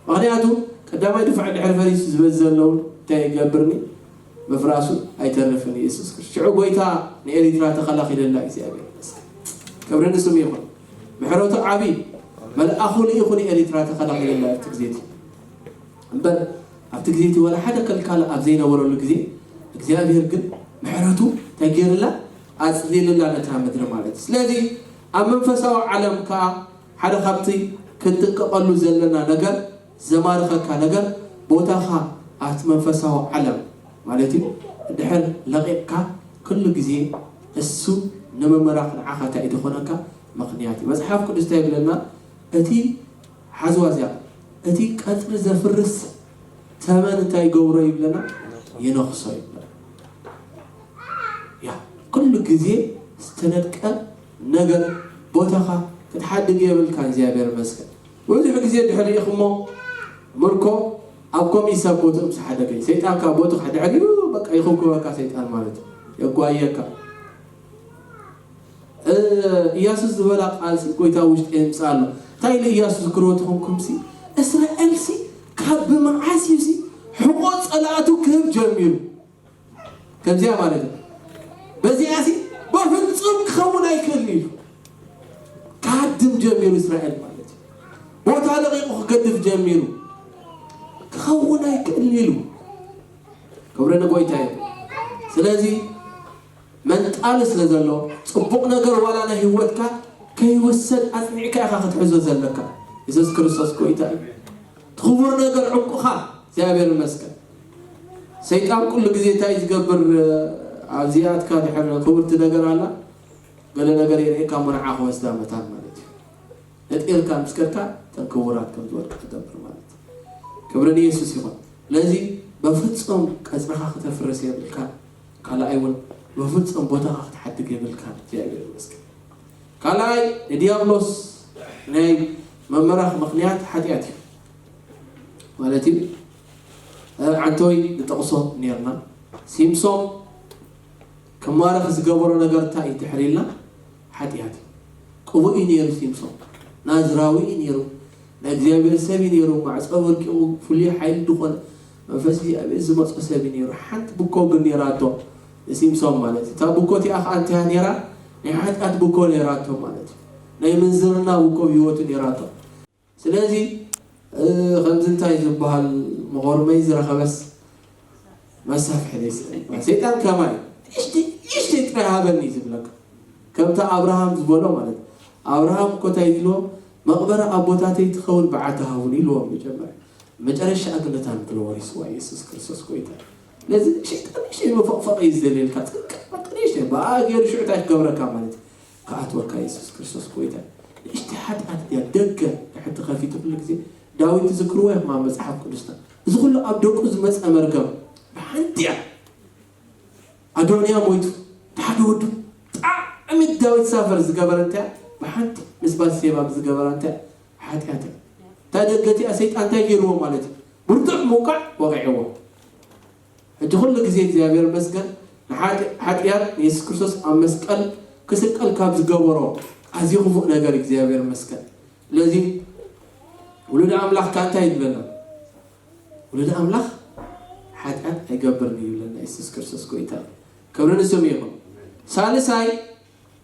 ምኽንያቱ ቀዳማይ ድፋዕ ድሕሪ ፈሪሱ ዝበዝ ዘለውን እንታይ ይገብርኒ? ምፍራሱ ኣይተርፍን። የሱስ ክርስቶስ ሽዑ ጎይታ ንኤሪትራ ተኸላኺለላ እግዚኣብሔር ይመስገን። ክብሪ ንስሙ ይኹን። ምሕረቱ ዓቢ። መልኣኹ ልኢኹ ንኤሪትራ ተኸላኺለላ ኣብቲ ግዜ እቲ። እምበር ኣብቲ ግዜ እቲ ወላ ሓደ ከልካል ኣብ ዘይነበረሉ ግዜ እግዚኣብሔር ግን ምሕረቱ እንታይ ገይርላ? ኣጽሊልላ ነታ ምድሪ ማለት እዩ። ስለዚ ኣብ መንፈሳዊ ዓለም ከኣ ሓደ ካብቲ ክንጥንቀቐሉ ዘለና ነገር፣ ዘማርኸካ ነገር፣ ቦታኻ ኣብቲ መንፈሳዊ ዓለም ማለት እዩ ድሕር ለቒቕካ ኩሉ ግዜ እሱ ንምምራኽ ንዓኻ እንታይ እዩ ዝኾነካ? ምኽንያት እዩ። መጽሓፍ ቅዱስ እንታይ ይብለና? እቲ ሓዝዋ እዚኣ፣ እቲ ቀጽሪ ዘፍርስ ተመን እንታይ ይገብሮ ይብለና? ይነኽሶ ይብለና። ያ ኩሉ ግዜ ዝተነድቀ ነገር ቦታኻ ክትሓድግ የብልካ። እግዚኣብሔር ይመስገን። ብዙሕ ግዜ ድሕሪ ኢኹሞ ምርኮ ኣብ ኮሚት ሰብ ቦትኡ ምስ ሓደገ፣ ሰይጣን ካብ ቦትኻ ድሕሪኡ በቃ ይኹብኩበካ ሰይጣን ማለት እዩ። የጓየካ። እ፣ ኢያሱ ዝበላ ቃልሲ ጎይታ ውሽጢ የምጽእ ኣሎ። እንታይ ኢሉ ኢያሱ ዝክርዎ ተኾንኩምሲ፣ እስራኤልሲ ካብ ብመዓስ እዩሲ ሕቆ ጸላእቱ ክህብ ጀሚሩ። ከምዚኣ ማለት እዩ። በዚኣሲ በፍጹም ክኸውን ኣይክእልን እዩ። ክሃድም ጀሚሩ እስራኤል ማለት እዩ። ቦታ ለቒቑ ክገድፍ ጀሚሩ። ክኸውን ኣይክእልን ኢሉ። ክብሪ ንጎይታ እዩ። ስለዚ መንጣሊ ስለ ዘሎ፣ ጽቡቕ ነገር ዋላ ናይ ህይወትካ ከይውሰድ ኣጽኒዕካ ኢኻ ክትሕዞ ዘለካ። የሱስ ክርስቶስ ጎይታ እዩ። እቲ ክቡር ነገር ዕንቁኻ እግዚኣብሔር ይመስገን። ሰይጣን ኩሉ ግዜ እንታይ ዝገብር? ኣብዚኣትካ ድሕር ክብርቲ ነገር ኣላ፣ ገለ ነገር የርእየካ፣ እሞ ንዓ ክወስዳ መታን ማለት እዩ። ነጢርካ ምስ ከድካ እተን ክቡራት ከም ዝወድቃ ትገብር ማለት እዩ። ክብሪ ንየሱስ ይኹን። ስለዚ በፍጹም ቀጽርኻ ክተፍርስ የብልካ። ካልኣይ እውን በፍጹም ቦታኻ ክትሓድግ የብልካ። እግዚኣብሔር ይመስገን። ካልኣይ ንዲያብሎስ ናይ መመራኽ ምኽንያት ሓጢኣት እዩ ማለት እዩ። እ፣ ዓንተወይ ንጠቕሶ ነርና። ሲምሶም ክማረኽ ዝገበሮ ነገር እንታይ እዩ ድሕር ኢልና? ሓጢኣት እዩ። ቅቡእ እዩ ነይሩ ሲምሶን። ናዝራዊ እዩ ነይሩ። ናይ እግዚኣብሔር ሰብ እዩ ነይሩ። ማዕጾ ወርቂቑ ፍሉይ ሓይሊ ዝኾነ መንፈስ እግዚኣብሔር ዝመጾ ሰብ እዩ ነይሩ። ሓንቲ ብኮ ግን ነይራቶ ንሲምሶን ማለት እዩ። እታ ብኮ እቲኣ ኸዓ እንታይ እያ ነይራ? ናይ ሓጢኣት ብኮ ነይራቶ ማለት እዩ። ናይ ምንዝርና ብኮ ኣብ ህይወቱ ነይራቶ። ስለዚ፣ እ፣ ከምዚ እንታይ ዝበሃል መኾርመይ ዝረኸበስ መሳፍሒ ደይስእል። ሰይጣን ከማይ፣ "እሽቲ፣ እሽቲ ጥራይ ሃበኒ" እዩ ዝብለካ። ከምቲ ኣብርሃም ዝበሎ ማለት እዩ። ኣብርሃም እኮ እንታይ ኢልዎ? "መቕበሪ ኣቦታተይ ትኸውን በዓቲ ሃቡኒ" ኢልዎ መጀመርያ። መጨረሻ ግን ነታ ምድሪ ወሪስዋ የሱስ ክርስቶስ ጎይታ። ስለዚ ሰይጣን ንእሽተይ መፈቕፈቕ እዩ ዝደልየልካ። ጽንቀት በቃ ንእሽተይ ብኣ ገይሩ ሽዑ እንታይ ክገብረካ ማለት እዩ? ክኣትወካ የሱስ ክርስቶስ ጎይታ። ንእሽተይ ሓጢኣት እያ ደገ ንሕቲ ከፊቱ ኩሉ ግዜ። ዳዊት ትዝክርዎ ኢኹም ኣብ መጽሓፍ ቅዱስና። እዚ ኩሉ ኣብ ደቁ ዝመጸ መርገም ብሓንቲ እያ። ኣዶንያ ሞይቱ፣ እቲ ሓደ ወዱ ብጣዕሚ ዳዊት ሳፈር ዝገበረ እንታይ እያ? ብሓንቲ ምስ ባትሴባ ዝገበረ እንታይ እያ? ሓጢኣት እያ። እታ ደገ እቲኣ ሰይጣን እንታይ ገይርዎ ማለት እዩ? ብርቱዕ ምውቃዕ ወቒዕዎ። ሕጂ ኩሉ ግዜ እግዚኣብሔር ይመስገን ንሓጢ-፣ ሓጢኣት ንየሱስ ክርስቶስ ኣብ መስቀል ክስቀል ካብ ዝገበሮ ኣዝዩ ክፉእ ነገር እዩ፣ እግዚኣብሔር ይመስገን። ስለዚ ውሉድ ኣምላኽ ከኣ እንታይ ይብለና? ውሉድ ኣምላኽ ሓጢኣት ኣይገብርን እዩ ይብለና የሱስ ክርስቶስ ጎይታ። ክብሪ ንስሙ ይኹን። ሳልሳይ፣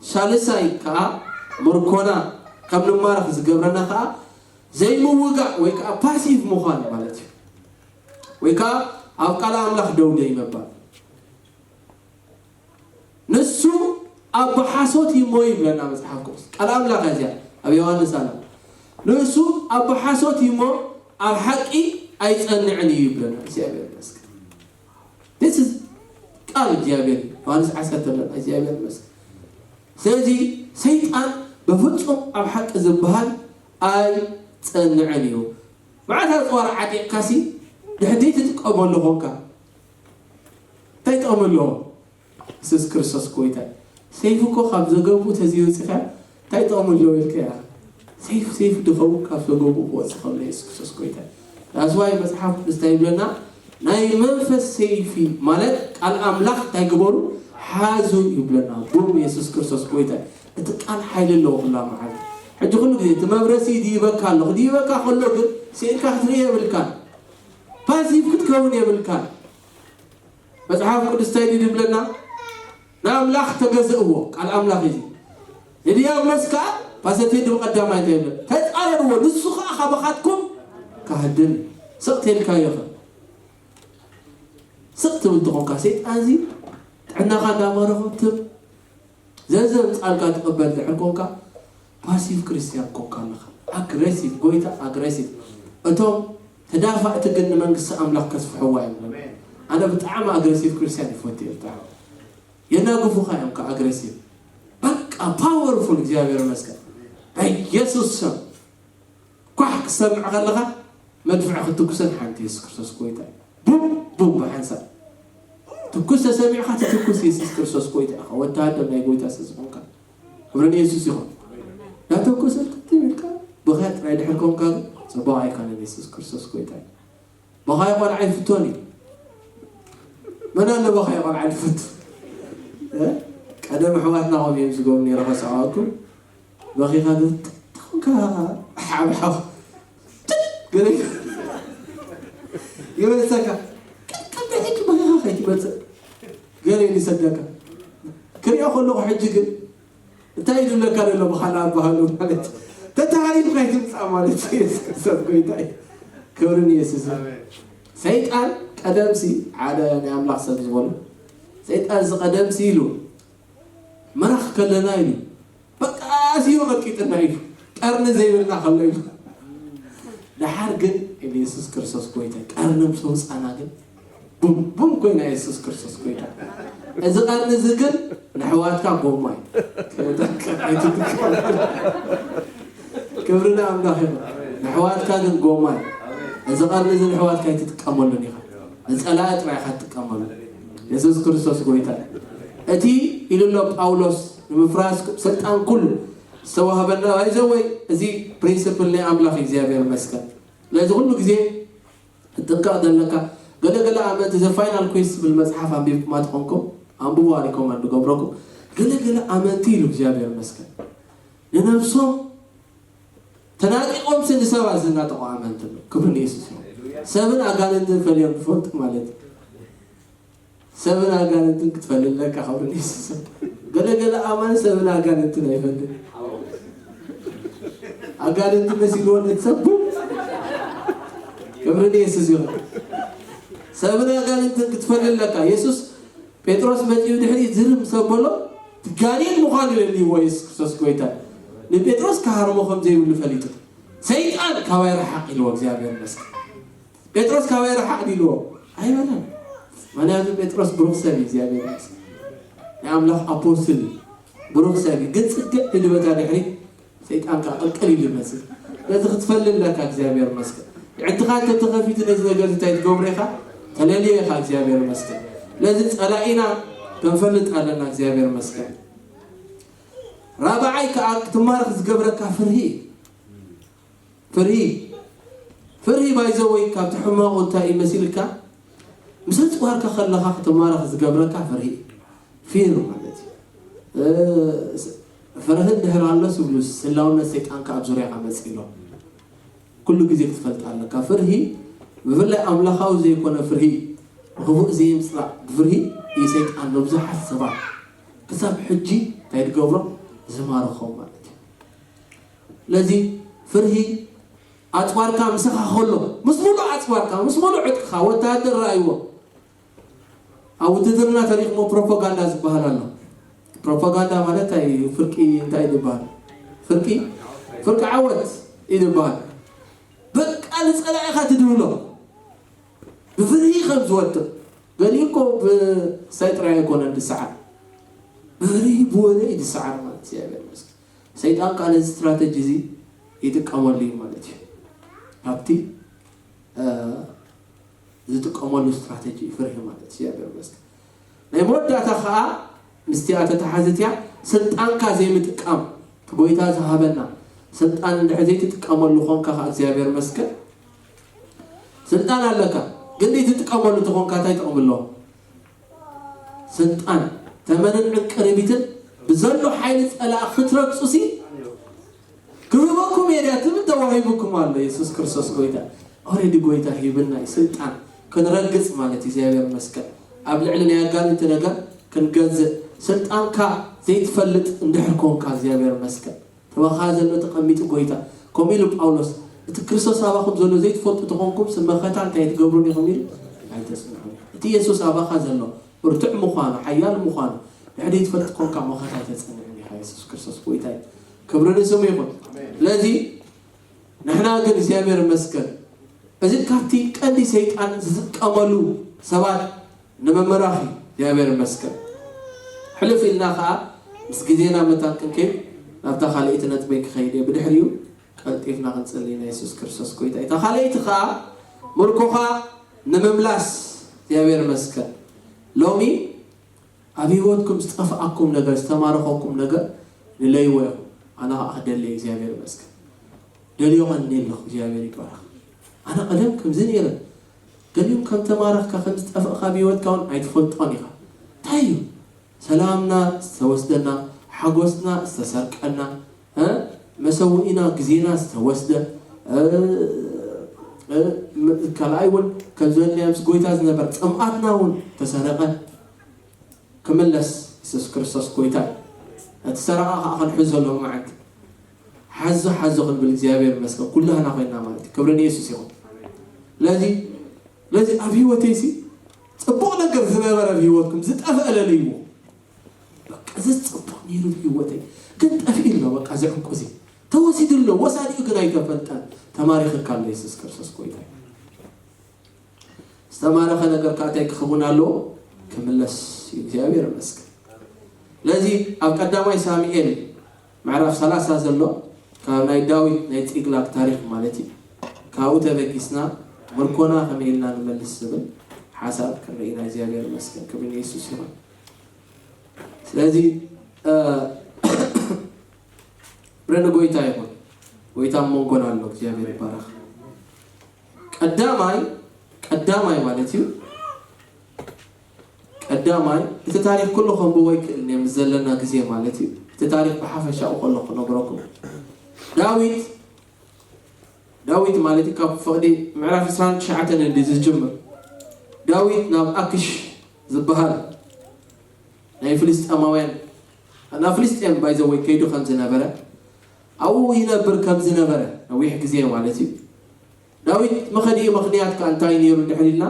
ሳልሳይ ከኣ ምርኮና ከም ንማረኽ ዝገብረና ከኣ ዘይምውጋእ ወይ ከኣ ፓሲቭ ምዃን ማለት እዩ። ወይ ከኣ ኣብ ቃል ኣምላኽ ደው ደይ ምባል። ንሱ ኣቦ ሓሶት እዩ እሞ ይብለና መጽሓፍ ቅዱስ። ቃል ኣምላኽ እያ እዚኣ ኣብ ዮሃንስ ኣላ። ንሱ ኣቦ ሓሶት እዩ እሞ ኣብ ሓቂ ኣይጸንዕን እዩ ይብለና። እግዚኣብሔር ይመስገን። This is ቃል እግዚኣብሔር እዩ። ዮሃንስ ዓሰርተ ኣለና። እግዚኣብሔር ይመስገን። ስለዚ ሰይጣን በፍጹም ኣብ ሓቂ ዝበሃል ኣይጸንዕን እዩ። መዓት ኣጽዋር ዓጢቕካሲ ድሕድሕሪ ትጥቀመሉ ኾንካ፣ እንታይ ጥቕሚ ኣለዎ? የሱስ ክርስቶስ ጎይታ እዩ። ሰይፊ እኮ ካብ ዘገብኡ ተዘይወፂኻ እንታይ ጥቕሚ ኣለዎ ኢልካ ኢኻ። ሰይፍ ሰይፍ ድኸውን ካብ ዘገብኡ ክወፅእ ከሎ የሱስ ክርስቶስ ጎይታ እዩ። ዳስዋይ መፅሓፍ ቅዱስ እንታይ ይብለና? ናይ መንፈስ ሰይፊ ማለት ቃል ኣምላኽ እንታይ ግበሩ? ሓዙ ይብለና። ቡም የሱስ ክርስቶስ ጎይታ እዩ። እቲ ቃል ሓይሊ ኣለዎ ኩላ መዓልቲ። ሕጂ ኩሉ ግዜ እቲ መብረሲ ይድይበካ ኣሎ። ክድይበካ ከሎ ግን ስኢልካ ክትርኢ የብልካን። ፓሲቭ ክትከውን የብልካን። መጽሓፍ ቅዱስ እንታይ ድዩ ዝብለና? ንኣምላኽ ተገዝእዎ፣ ቃል ኣምላኽ እዩ። ንድያብሎስ ከኣ ፓሰቴ ድም ቀዳማይ እንታይ ይብለ? ተጻረርዎ፣ ንሱ ከኣ ካባኻትኩም ካህድም። ስቕ ተልካዮ ኸ? ስቕ ትብል ተኾንካ፣ ሰይጣን እዚ ጥዕናኻ እንዳመረኹ ትብ ዘዘምጻልካ ትቕበል ድሕር ኮንካ፣ ፓሲቭ ክርስትያን ኮንካ ኣለኻ። ኣግሬሲቭ፣ ጎይታ ኣግሬሲቭ። እቶም ተዳፋእቲ ግን ንመንግስቲ ኣምላኽ ከስፍሕዋ እዮም። ኣነ ብጣዕሚ ኣግሬሲቭ ክርስትያን ይፈቱ እየ። ብጣዕሚ የናግፉኻ እዮም ከ ኣግሬሲቭ። በቃ ፓወርፉል፣ እግዚኣብሔር ይመስገን። በኢየሱስ ስም ኳሕ ክትሰምዕ ከለኻ መድፍዕ ክትትኩሰን ሓንቲ የሱስ ክርስቶስ ጎይታ እዩ። ቡም ቡም ብሓንሳብ ትኩስ ተሰሚዕካ ትትኩስ የሱስ ክርስቶስ ጎይታ ኢኻ። ወታሃደር ናይ ጎይታ ስለ ዝኾንካ ክብሪ ንየሱስ ይኹን። እንዳተኮሰ ትትም ኢልካ ብኸያ ጥራይ ድሕር ኮንካ ግን ጽቡቕ ኣይኮነን። የሱስ ክርስቶስ ጎይታ እዩ። በኻይ ቆልዓ ይፍቶን እዩ። መን ኣሎ በኻይ ቆልዓ ዝፈቱ? እ? ቀደም ኣሕዋትና ኸም እዮም ዝገብሩ ነይረ ከሰዓወኩም በኺኻ ግን ትኾንካ ሓብሓብ ገለ ይመልሰካ። ቀጥታ ሕጂ በኺኻ ከይትመጽእ ገለ ይሰደካ። ክሪኦ ከለኹ ሕጂ ግን እንታይ ይድለካ ዘሎ ብኻልእ ኣባህሉ ማለት ተታሃሪፍካ ይትምጻእ ማለት እዩ። የሱስ ክርስቶስ ጎይታ እዩ። ክብሪ ንየሱስ። ኣሜን። ሰይጣን ቀደምሲ ሓደ ናይ ኣምላኽ ሰብ ዝበሉ ሰይጣን እዚ ቀደምሲ ኢሉ ምራኽ ከለና ኢሉ በቃ ኣሲሩ ቀጥቂጥና ኢሉ ቀርኒ ዘይብልና ከሎ ኢሉ። ደሓር ግን ኢሉ የሱስ ክርስቶስ ጎይታ ቀርኒ ምስ ወፃና ግን ቡም ቡም ኮይና የሱስ ክርስቶስ ጎይታ። እዚ ቀርኒ እዚ ግን ንሕዋትካ ጎማ እዩ። ክብሪ ንኣምላኽ ይኹን። ንሕዋትካ ግን ጎማ እዩ። እዚ ቀርኒ እዚ ንሕዋትካ ኣይትጥቀመሉን ኢኻ። ንጸላኢ ጥራይ ኢኻ ትጥቀመሉ። የሱስ ክርስቶስ ጎይታ እዩ። እቲ ኢሉ ኣሎ ጳውሎስ ንምፍራስ ስልጣን ኩሉ ዝተዋህበና ባይዘወይ እዚ ፕሪንስፕል ናይ ኣምላኽ እግዚኣብሔር ይመስገን። ስለዚ ኩሉ ግዜ ክትጥንቀቕ ዘለካ ገለገለ ኣመንቲ ዘ ፋይናል ኩዌስት ዝብል መጽሓፍ ኣንቢብኩማ ትኾንኩም ኣንብቡ ሪኮመንድ ገብረኩም። ገለገለ ኣመንቲ ኢሉ እግዚኣብሔር ይመስገን ንነብሶም ተናጢቆም ስኒ ሰባት ዝናጠቑ ኣመንቲ ኣለዉ። ክብሪ ንየሱስ ይኹን። ሰብን ኣጋንንትን ፈልዮም ዝፈልጡ ማለት እዩ። ሰብን ኣጋንንትን ክትፈልጥ ኣለካ። ክብሪ ንየሱስ ይኹን። ገለ ገለ ኣማን ሰብን ኣጋንንትን ኣይፈልጥ። ኣጋንንቲ መሲልዎ ነቲ ሰብ ቡም። ክብሪ ንየሱስ ይኹን። ሰብን ኣጋንንትን ክትፈልጥ ኣለካ። የሱስ ጴጥሮስ መጺኡ ድሕሪት ዝርም ምስ ኣበሎ እቲ ጋኔን ምዃኑ የልይዎ የሱስ ክርስቶስ ጎይታ። ንጴጥሮስ ክሃርሞ ከም ዘይብሉ ፈሊጡ ሰይጣን ካባይ ርሓቕ ኢልዎ እግዚኣብሔር ይመስገን። ጴጥሮስ ካባይ ርሓቕ ኢልዎ ኣይበለን። ምክንያቱ ጴጥሮስ ብሩኽ ሰብ እዩ እግዚኣብሔር ይመስገን። ናይ ኣምላኽ ኣፖስትል እዩ። ብሩኽ ሰብ እዩ። ግን ጽግዕ ኢሉ በታ ድሕሪት ሰይጣን ከዓ ቅልቅል ኢሉ ይመስል። ስለዚ ክትፈልጥ ኣለካ እግዚኣብሔር ይመስገን። የዕድኻ እንተተኸፊቱ ነዚ ነገር እንታይ ትገብሮ ኢኻ? ተለልዮ ኢኻ እግዚኣብሔር ይመስገን። ስለዚ ጸላኢና ክንፈልጥ ኣለና እግዚኣብሔር ይመስገን። ራብዓይ ከዓ ክትማረኽ ዝገብረካ ፍርሂ እዩ። ፍርሂ ፍርሂ ባይዘወይ ካብቲ ሕማቑ እንታይ እዩ መሲልካ? ምስ ኣፅዋርካ ከለኻ ክትማረኽ ዝገብረካ ፍርሂ እዩ። ፊር ማለት እዩ። እ፣ ፍርሂ እንድሕር ኣሎ ስብሉ ስላውነት ሰይጣንካ ኣብ ዙርያኻ መፂእ ኣሎ። ኩሉ ግዜ ክትፈልጥ ኣለካ። ፍርሂ ብፍላይ ኣምላኻዊ ዘይኮነ ፍርሂ ብኽፉእ ዘይምፅላእ ብፍርሂ እዩ ሰይጣን ንብዙሓት ሰባት ክሳብ ሕጂ እንታይ ዝገብሮም ዝማርኾም ማለት እዩ። ስለዚ ፍርሂ ኣፅዋርካ ምሳኻ ከሎ ምስ ሙሉእ ኣፅዋርካ ምስ ሙሉእ ዕጥቅኻ ወታሃደር ረኣይዎ ኣብ ውትድርና ተሪኽሞ ፕሮፓጋንዳ ዝበሃል ኣሎ። ፕሮፓጋንዳ ማለት እንታይ እዩ? ፍርቂ እንታይ እዩ ዝበሃል? ፍርቂ ፍርቂ ዓወት እዩ ዝበሃል። በቃ ንፀላኢኻ ትድብሎ ብፍርሂ ከም ዝወድቕ ገሊኡ እኮ ብሳይ ጥራይ ኣይኮነን ዝሰዓር ብፍርሂ ብወረ እዩ ዝሰዓር ማለት እግዚኣብሔር ይመስገን። ሰይጣን ከዓ ነዚ ስትራተጂ እዚ ይጥቀመሉ እዩ ማለት እዩ። ካብቲ ዝጥቀመሉ ስትራተጂ ፍርሂ ማለት እግዚኣብሔር ይመስገን። ናይ መወዳእታ ከዓ ምስቲኣ ተተሓዝትያ ስልጣንካ ዘይምጥቃም፣ እቲ ጎይታ ዝሃበና ስልጣን እንድሕር ዘይትጥቀመሉ ኾንካ ከዓ እግዚኣብሔር ይመስገን። ስልጣን ኣለካ ግን ዘይትጥቀመሉ ተኾንካ እንታይ ጥቕሚ ኣለዎ? ስልጣን ተመንን ዕንቅርቢትን ብዘሎ ሓይሊ ጸላእ ክትረግጹ ሲ ክህበኩም እየ ድያ ትብል? ተዋሂቡኩም ኣሎ። የሱስ ክርስቶስ ጎይታ ኦሬዲ ጎይታ ሂብና እዩ ስልጣን ክንረግጽ ማለት እዩ እግዚኣብሔር ይመስገን። ኣብ ልዕሊ ናይ ኣጋንንቲ ነገር ክንገዝእ ስልጣንካ ዘይትፈልጥ እንድሕር ኮንካ እግዚኣብሔር ይመስገን። ተባኻ ዘሎ ተቐሚጡ ጎይታ ከምኡ ኢሉ ጳውሎስ እቲ ክርስቶስ ኣባኹም ዘሎ ዘይትፈልጡ ተኾንኩም ስመኸታ እንታይ ትገብሩን ኢኹም ኢሉ ኣይተጽንዑ። እቲ የሱስ ኣባኻ ዘሎ ብርቱዕ ምዃኑ ሓያል ምዃኑ ድሕሪ ትፈልጥ ኮንካ መኸታ ኣይተጸንዕን ኢኻ። የሱስ ክርስቶስ ጎይታ እዩ። ክብሪ ንስሙ ይኹን። ስለዚ ንሕና ግን እግዚኣብሔር ይመስገን እዚ ካብቲ ቀንዲ ሰይጣን ዝጥቀመሉ ሰባት ንምምራኽ እዩ። እግዚኣብሔር ይመስገን። ሕልፍ ኢልና ከዓ ምስ ግዜና መታን ክንከይድ ናብታ ካልኣይቲ ነጥበይ ክኸይድ እየ። ብድሕሪኡ ቀልጢፍና ክንጽሊ ናይ የሱስ ክርስቶስ ጎይታ እዩ። እታ ካልኣይቲ ከዓ ምርኮኻ ንምምላስ እግዚኣብሔር ይመስገን። ሎሚ ኣብ ህይወትኩም ዝጠፍኣኩም ነገር ዝተማረኸኩም ነገር ንለይዎ ኢኹም። ኣነ ከዓ ክደሊ እግዚኣብሔር ይመስገን። ደልዮ ቀኒ ኣለኹ እግዚኣብሔር ይባረኽ። ኣነ ቀደም ከምዚ ነይረ ገሊኦም ከም ተማረኽካ ከም ዝጠፍእካ ኣብ ህይወትካ እውን ኣይትፈልጦን ኢኻ። እንታይ እዩ ሰላምና ዝተወስደና ሓጎስና ዝተሰርቀና መሰውኢና ግዜና ዝተወስደ ካልኣይ እውን ከም ዝበልናዮ ምስ ጎይታ ዝነበር ፅምኣትና እውን ተሰረቀ። ክምለስ የሱስ ክርስቶስ ጎይታ እቲ ሰረቓ ከዓ ክንሕዞ ሎም መዓልቲ ሓዞ ሓዞ ክንብል እግዚኣብሔር ይመስገን ኩላህና ኮይና ማለት እዩ። ክብሪ ንየሱስ ይኹን። ስለዚ ስለዚ ኣብ ህይወተይ ሲ ፅቡቕ ነገር ዝነበረ ኣብ ህይወትኩም ዝጠፍአ ለለይዎ በቃ እዚ ፅቡቕ ነይሩ ኣብ ህይወተይ ግን ጠፊኡ ኣሎ በቃ እዚ ዕንቁ እዚ ተወሲዱ ኣሎ ወሳዲኡ ግን ኣይተፈልጠን ተማሪኽካ ኣሎ የሱስ ክርስቶስ ጎይታ እዩ። ዝተማረኸ ነገር ከዓ እንታይ ክኸውን ኣለዎ? ክምለስ እዩ። እግዚኣብሔር ይመስገን። ስለዚ ኣብ ቀዳማይ ሳሙኤል ምዕራፍ ሰላሳ ዘሎ ካብ ናይ ዳዊት ናይ ፂግላግ ታሪክ ማለት እዩ። ካብኡ ተበጊስና ምርኮና ከመይ ኢልና ንመልስ ዝብል ሓሳብ ክንርኢ ኢና። እግዚኣብሔር ይመስገን። ክብሪ ንየሱስ ይኹን። ስለዚ ክብሪ ንጎይታ ይኹን። ጎይታ ኣብ መንጎና ኣሎ። እግዚኣብሔር ይባረክ። ቀዳማይ ቀዳማይ ማለት እዩ። ቀዳማይ እቲ ታሪክ ኩሉ ከንብቦ ኣይክእልን እየ ምስ ዘለና ግዜ ማለት እዩ። እቲ ታሪክ ብሓፈሻኡ ከሎ ክነግረኩም። ዳዊት ዳዊት ማለት እዩ ካብ ፍቕዲ ምዕራፍ ዕስራን ትሽዓተን እንዲ ዝጅምር። ዳዊት ናብ ኣክሽ ዝበሃል ናይ ፍልስጤማውያን ናብ ፍልስጤም ባይዘወይ ከይዱ ከም ዝነበረ ኣብኡ ይነብር ከም ዝነበረ ነዊሕ ግዜ ማለት እዩ። ዳዊት መኸዲኡ ምኽንያት ከ እንታይ ነይሩ ድሕር ኢልና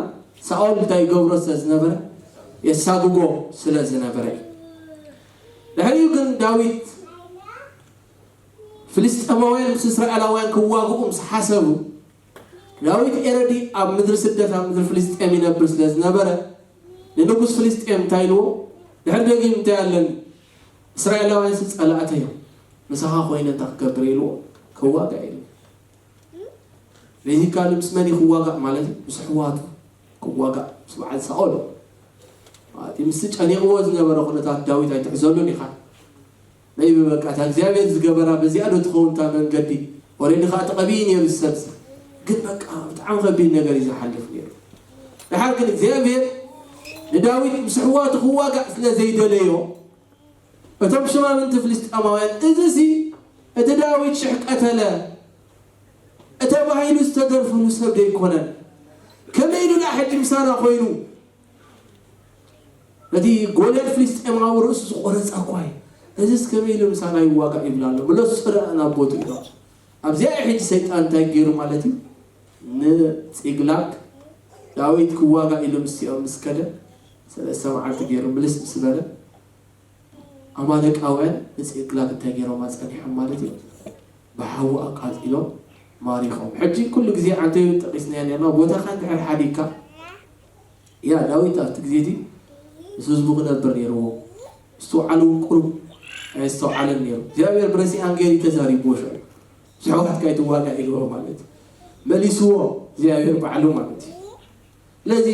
ሳኦል እንታይ ይገብሮ ስለ ዝነበረ የሳግጎ ስለ ዝነበረ እዩ። ድሕሪኡ ግን ዳዊት ፍልስጤማውያን ምስ እስራኤላውያን ክዋግኡ ምስ ሓሰቡ ዳዊት ኤረዲ ኣብ ምድሪ ስደት ኣብ ምድሪ ፍልስጤም ይነብር ስለ ዝነበረ ንንጉስ ፍልስጤም እንታይ ኢልዎ ድሕር ደጊም እንታይ ኣለኒ እስራኤላውያን ሲ ጸላእተ እዮም ምሳኻ ኮይነ እንታይ ክገብር ኢልዎ ክዋጋ ኢሉ ቤዚካሊ ምስ መን ክዋጋእ ማለት እዩ ምስ ኣሕዋቱ ክዋጋእ ምስ በዓል ሳኦል ማለት እዩ ምስቲ ጨኒቕዎ ዝነበረ ኩነታት ዳዊት ኣይትሕዘሉን ኢኻ ናይ በቃ እታ እግዚኣብሔር ዝገበራ በዚኣ ዶ ትኸውን እታ መንገዲ ኦሬዲ ከዓ ተቐቢኡ ነይሩ ዝሰብሲ ግን በቃ ብጣዕሚ ከቢድ ነገር እዩ ዝሓልፍ ነይሩ ድሓር ግን እግዚኣብሔር ንዳዊት ምስ ኣሕዋቱ ክዋጋእ ስለ ዘይደለዮ እቶም ሽማምንቲ ፍልስጤማውያን እዚ ሲ እቲ ዳዊት ሽሕ ቀተለ ተባሂሉ ዝተደርፈሉ ሰብ ዘይኮነን ከመይ ኢሉ ደኣ ሕጂ ምሳና ኮይኑ ነቲ ጎልያድ ፍልስጤማዊ ርእሱ ዝቆረጸ እኳ እዩ እዚስ ከመይ ኢሉ ምሳና ይዋጋእ ይብላ ኣሎ ምለሱ ረኣ ናብ ቦቱ ኢሎም ኣብዚኣ እዩ ሕጂ ሰይጣን እንታይ ገይሩ ማለት እዩ ንፂግላግ ዳዊት ክዋጋእ ኢሉ ምስኦም ምስ ከደ ሰለስተ መዓልቲ ገይሩ ምልስ ምስ በለ ኣማሌቃውያን ንፂቅላግ እንታይ ገይሮም ኣፀኒሖም ማለት እዩ ብሓዊ ኣቃፂሎም ማሪኾም ሕጂ ኩሉ ግዜ ዓንተዩ ጠቂስናዮ ነርና ቦታኻ እንድሕር ሓዲግካ ያ ዳዊት ኣብቲ ግዜ እቲ ምስ ህዝቡ ክነብር ነይርዎ ምስትውዓል እውን ቁሩብ ኣየስተውዓለን ነይሩ። እግዚኣብሔር ብረሲኣን ገይሩ ተዛሪብዎ ሽዑ። ብዛዕባትካ ኣይትዋጋእ ኢልዎ ማለት እዩ። መሊስዎ እግዚኣብሔር ባዕሉ ማለት እዩ። ስለዚ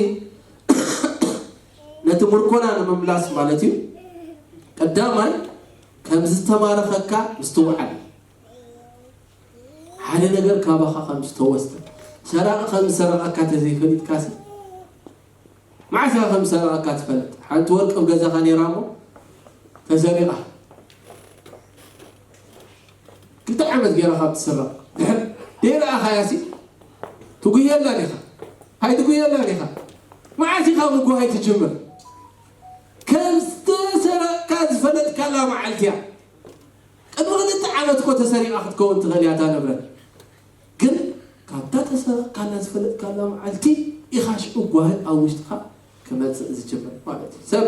ነቲ ምርኮና ንምምላስ ማለት እዩ። ቀዳማይ ከም ዝተማረኸካ ምስትውዓል። ሓደ ነገር ካባኻ ከም ዝተወስደ፣ ሰራቂ ከም ዝሰረቐካ ተዘይፈሊጥካሲ፣ መዓስ ኢኻ ከም ዝሰረቐካ ትፈልጥ? ሓንቲ ወርቂ ኣብ ገዛኻ ነይራ እሞ ተሰሪቓ። ክልተ ዓመት ገይራ ካብ ትስረቕ። ድሕር ደይረኣኻያሲ ትጉየላ ዲኻ? ኣይትጉየላ ዲኻ? መዓስ ኢኻ ምጉሃይ ትጅምር? ከም ዝተሰረቕካ ዝፈለጥካላ መዓልቲ እያ። ቅድሚ ክልተ ዓመት እኮ ተሰሪቓ ክትከውን ትኽእል እያ እታ ንብረት። ግን ካብታ ተሰረቕካላ ዝፈለጥካላ መዓልቲ ኢኻ ሽዑ ጓሂ ኣብ ውሽጥኻ ክመጽእ ዝጅምር ማለት እዩ። ሰብ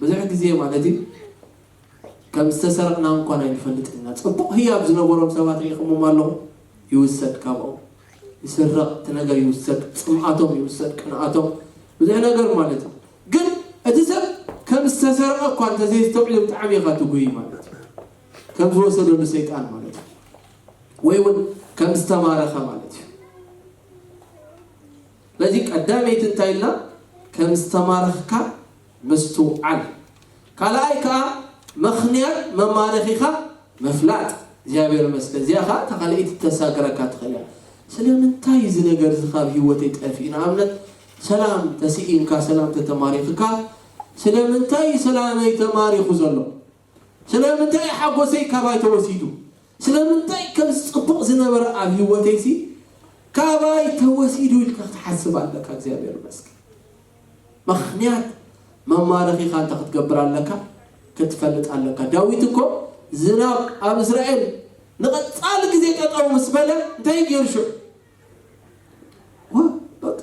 ብዙሕ ግዜ ማለት እዩ ከም ዝተሰረቕና እንኳን ኣይንፈልጥን ኢና። ጽቡቕ ህያብ ዝነበሮም ሰባት ርኢኹሞም ኣለኹም? ይውሰድ ካብኦም። ይስረቕ፣ እቲ ነገር ይውሰድ፣ ጽምኣቶም ይውሰድ፣ ቅንኣቶም፣ ብዙሕ ነገር ማለት እዩ። ግን እቲ ሰብ ከም ዝተሰረቐ እኳ እንተዘይስተውዕሉ ብጣዕሚ ኢኻ ትጉሂ ማለት እዩ። ከም ዝወሰደሉ ሰይጣን ማለት እዩ። ወይ እውን ከም ዝተማረኸ ማለት እዩ። ስለዚ ቀዳመይቲ እንታይ ኢልና? ከም ዝተማረኽካ ምስትውዓል። ካልኣይ ከዓ ምኽንያት መማረኺኻ ምፍላጥ። እግዚኣብሔር ይመስገን። እዚኣ ከዓ እታ ካልኣይቲ ተሳግረካ ትኽእል እያ። ስለምንታይ እዚ ነገር እዚ ካብ ህይወተይ ጠፊኡ? ንኣብነት ሰላም ተስኢንካ፣ ሰላም ተተማሪኽካ፣ ስለምንታይ ሰላመይ ተማሪኹ ዘሎ? ስለምንታይ ሓጎሰይ ካባይ ተወሲዱ? ስለምንታይ ከምዚ ጽቡቕ ዝነበረ ኣብ ህይወተይሲ ካባይ ተወሲዱ ኢልካ ክትሓስብ ኣለካ። እግዚኣብሔር ይመስገን። ምኽንያት መማረኺኻ እንታይ ክትገብር ኣለካ? ክትፈልጥ ኣለካ። ዳዊት እኮ ዝናብ ኣብ እስራኤል ንቐጻሊ ግዜ ጠጠው ምስ በለ እንታይ ገይሩ ሽዑ? ዋ፣ በቃ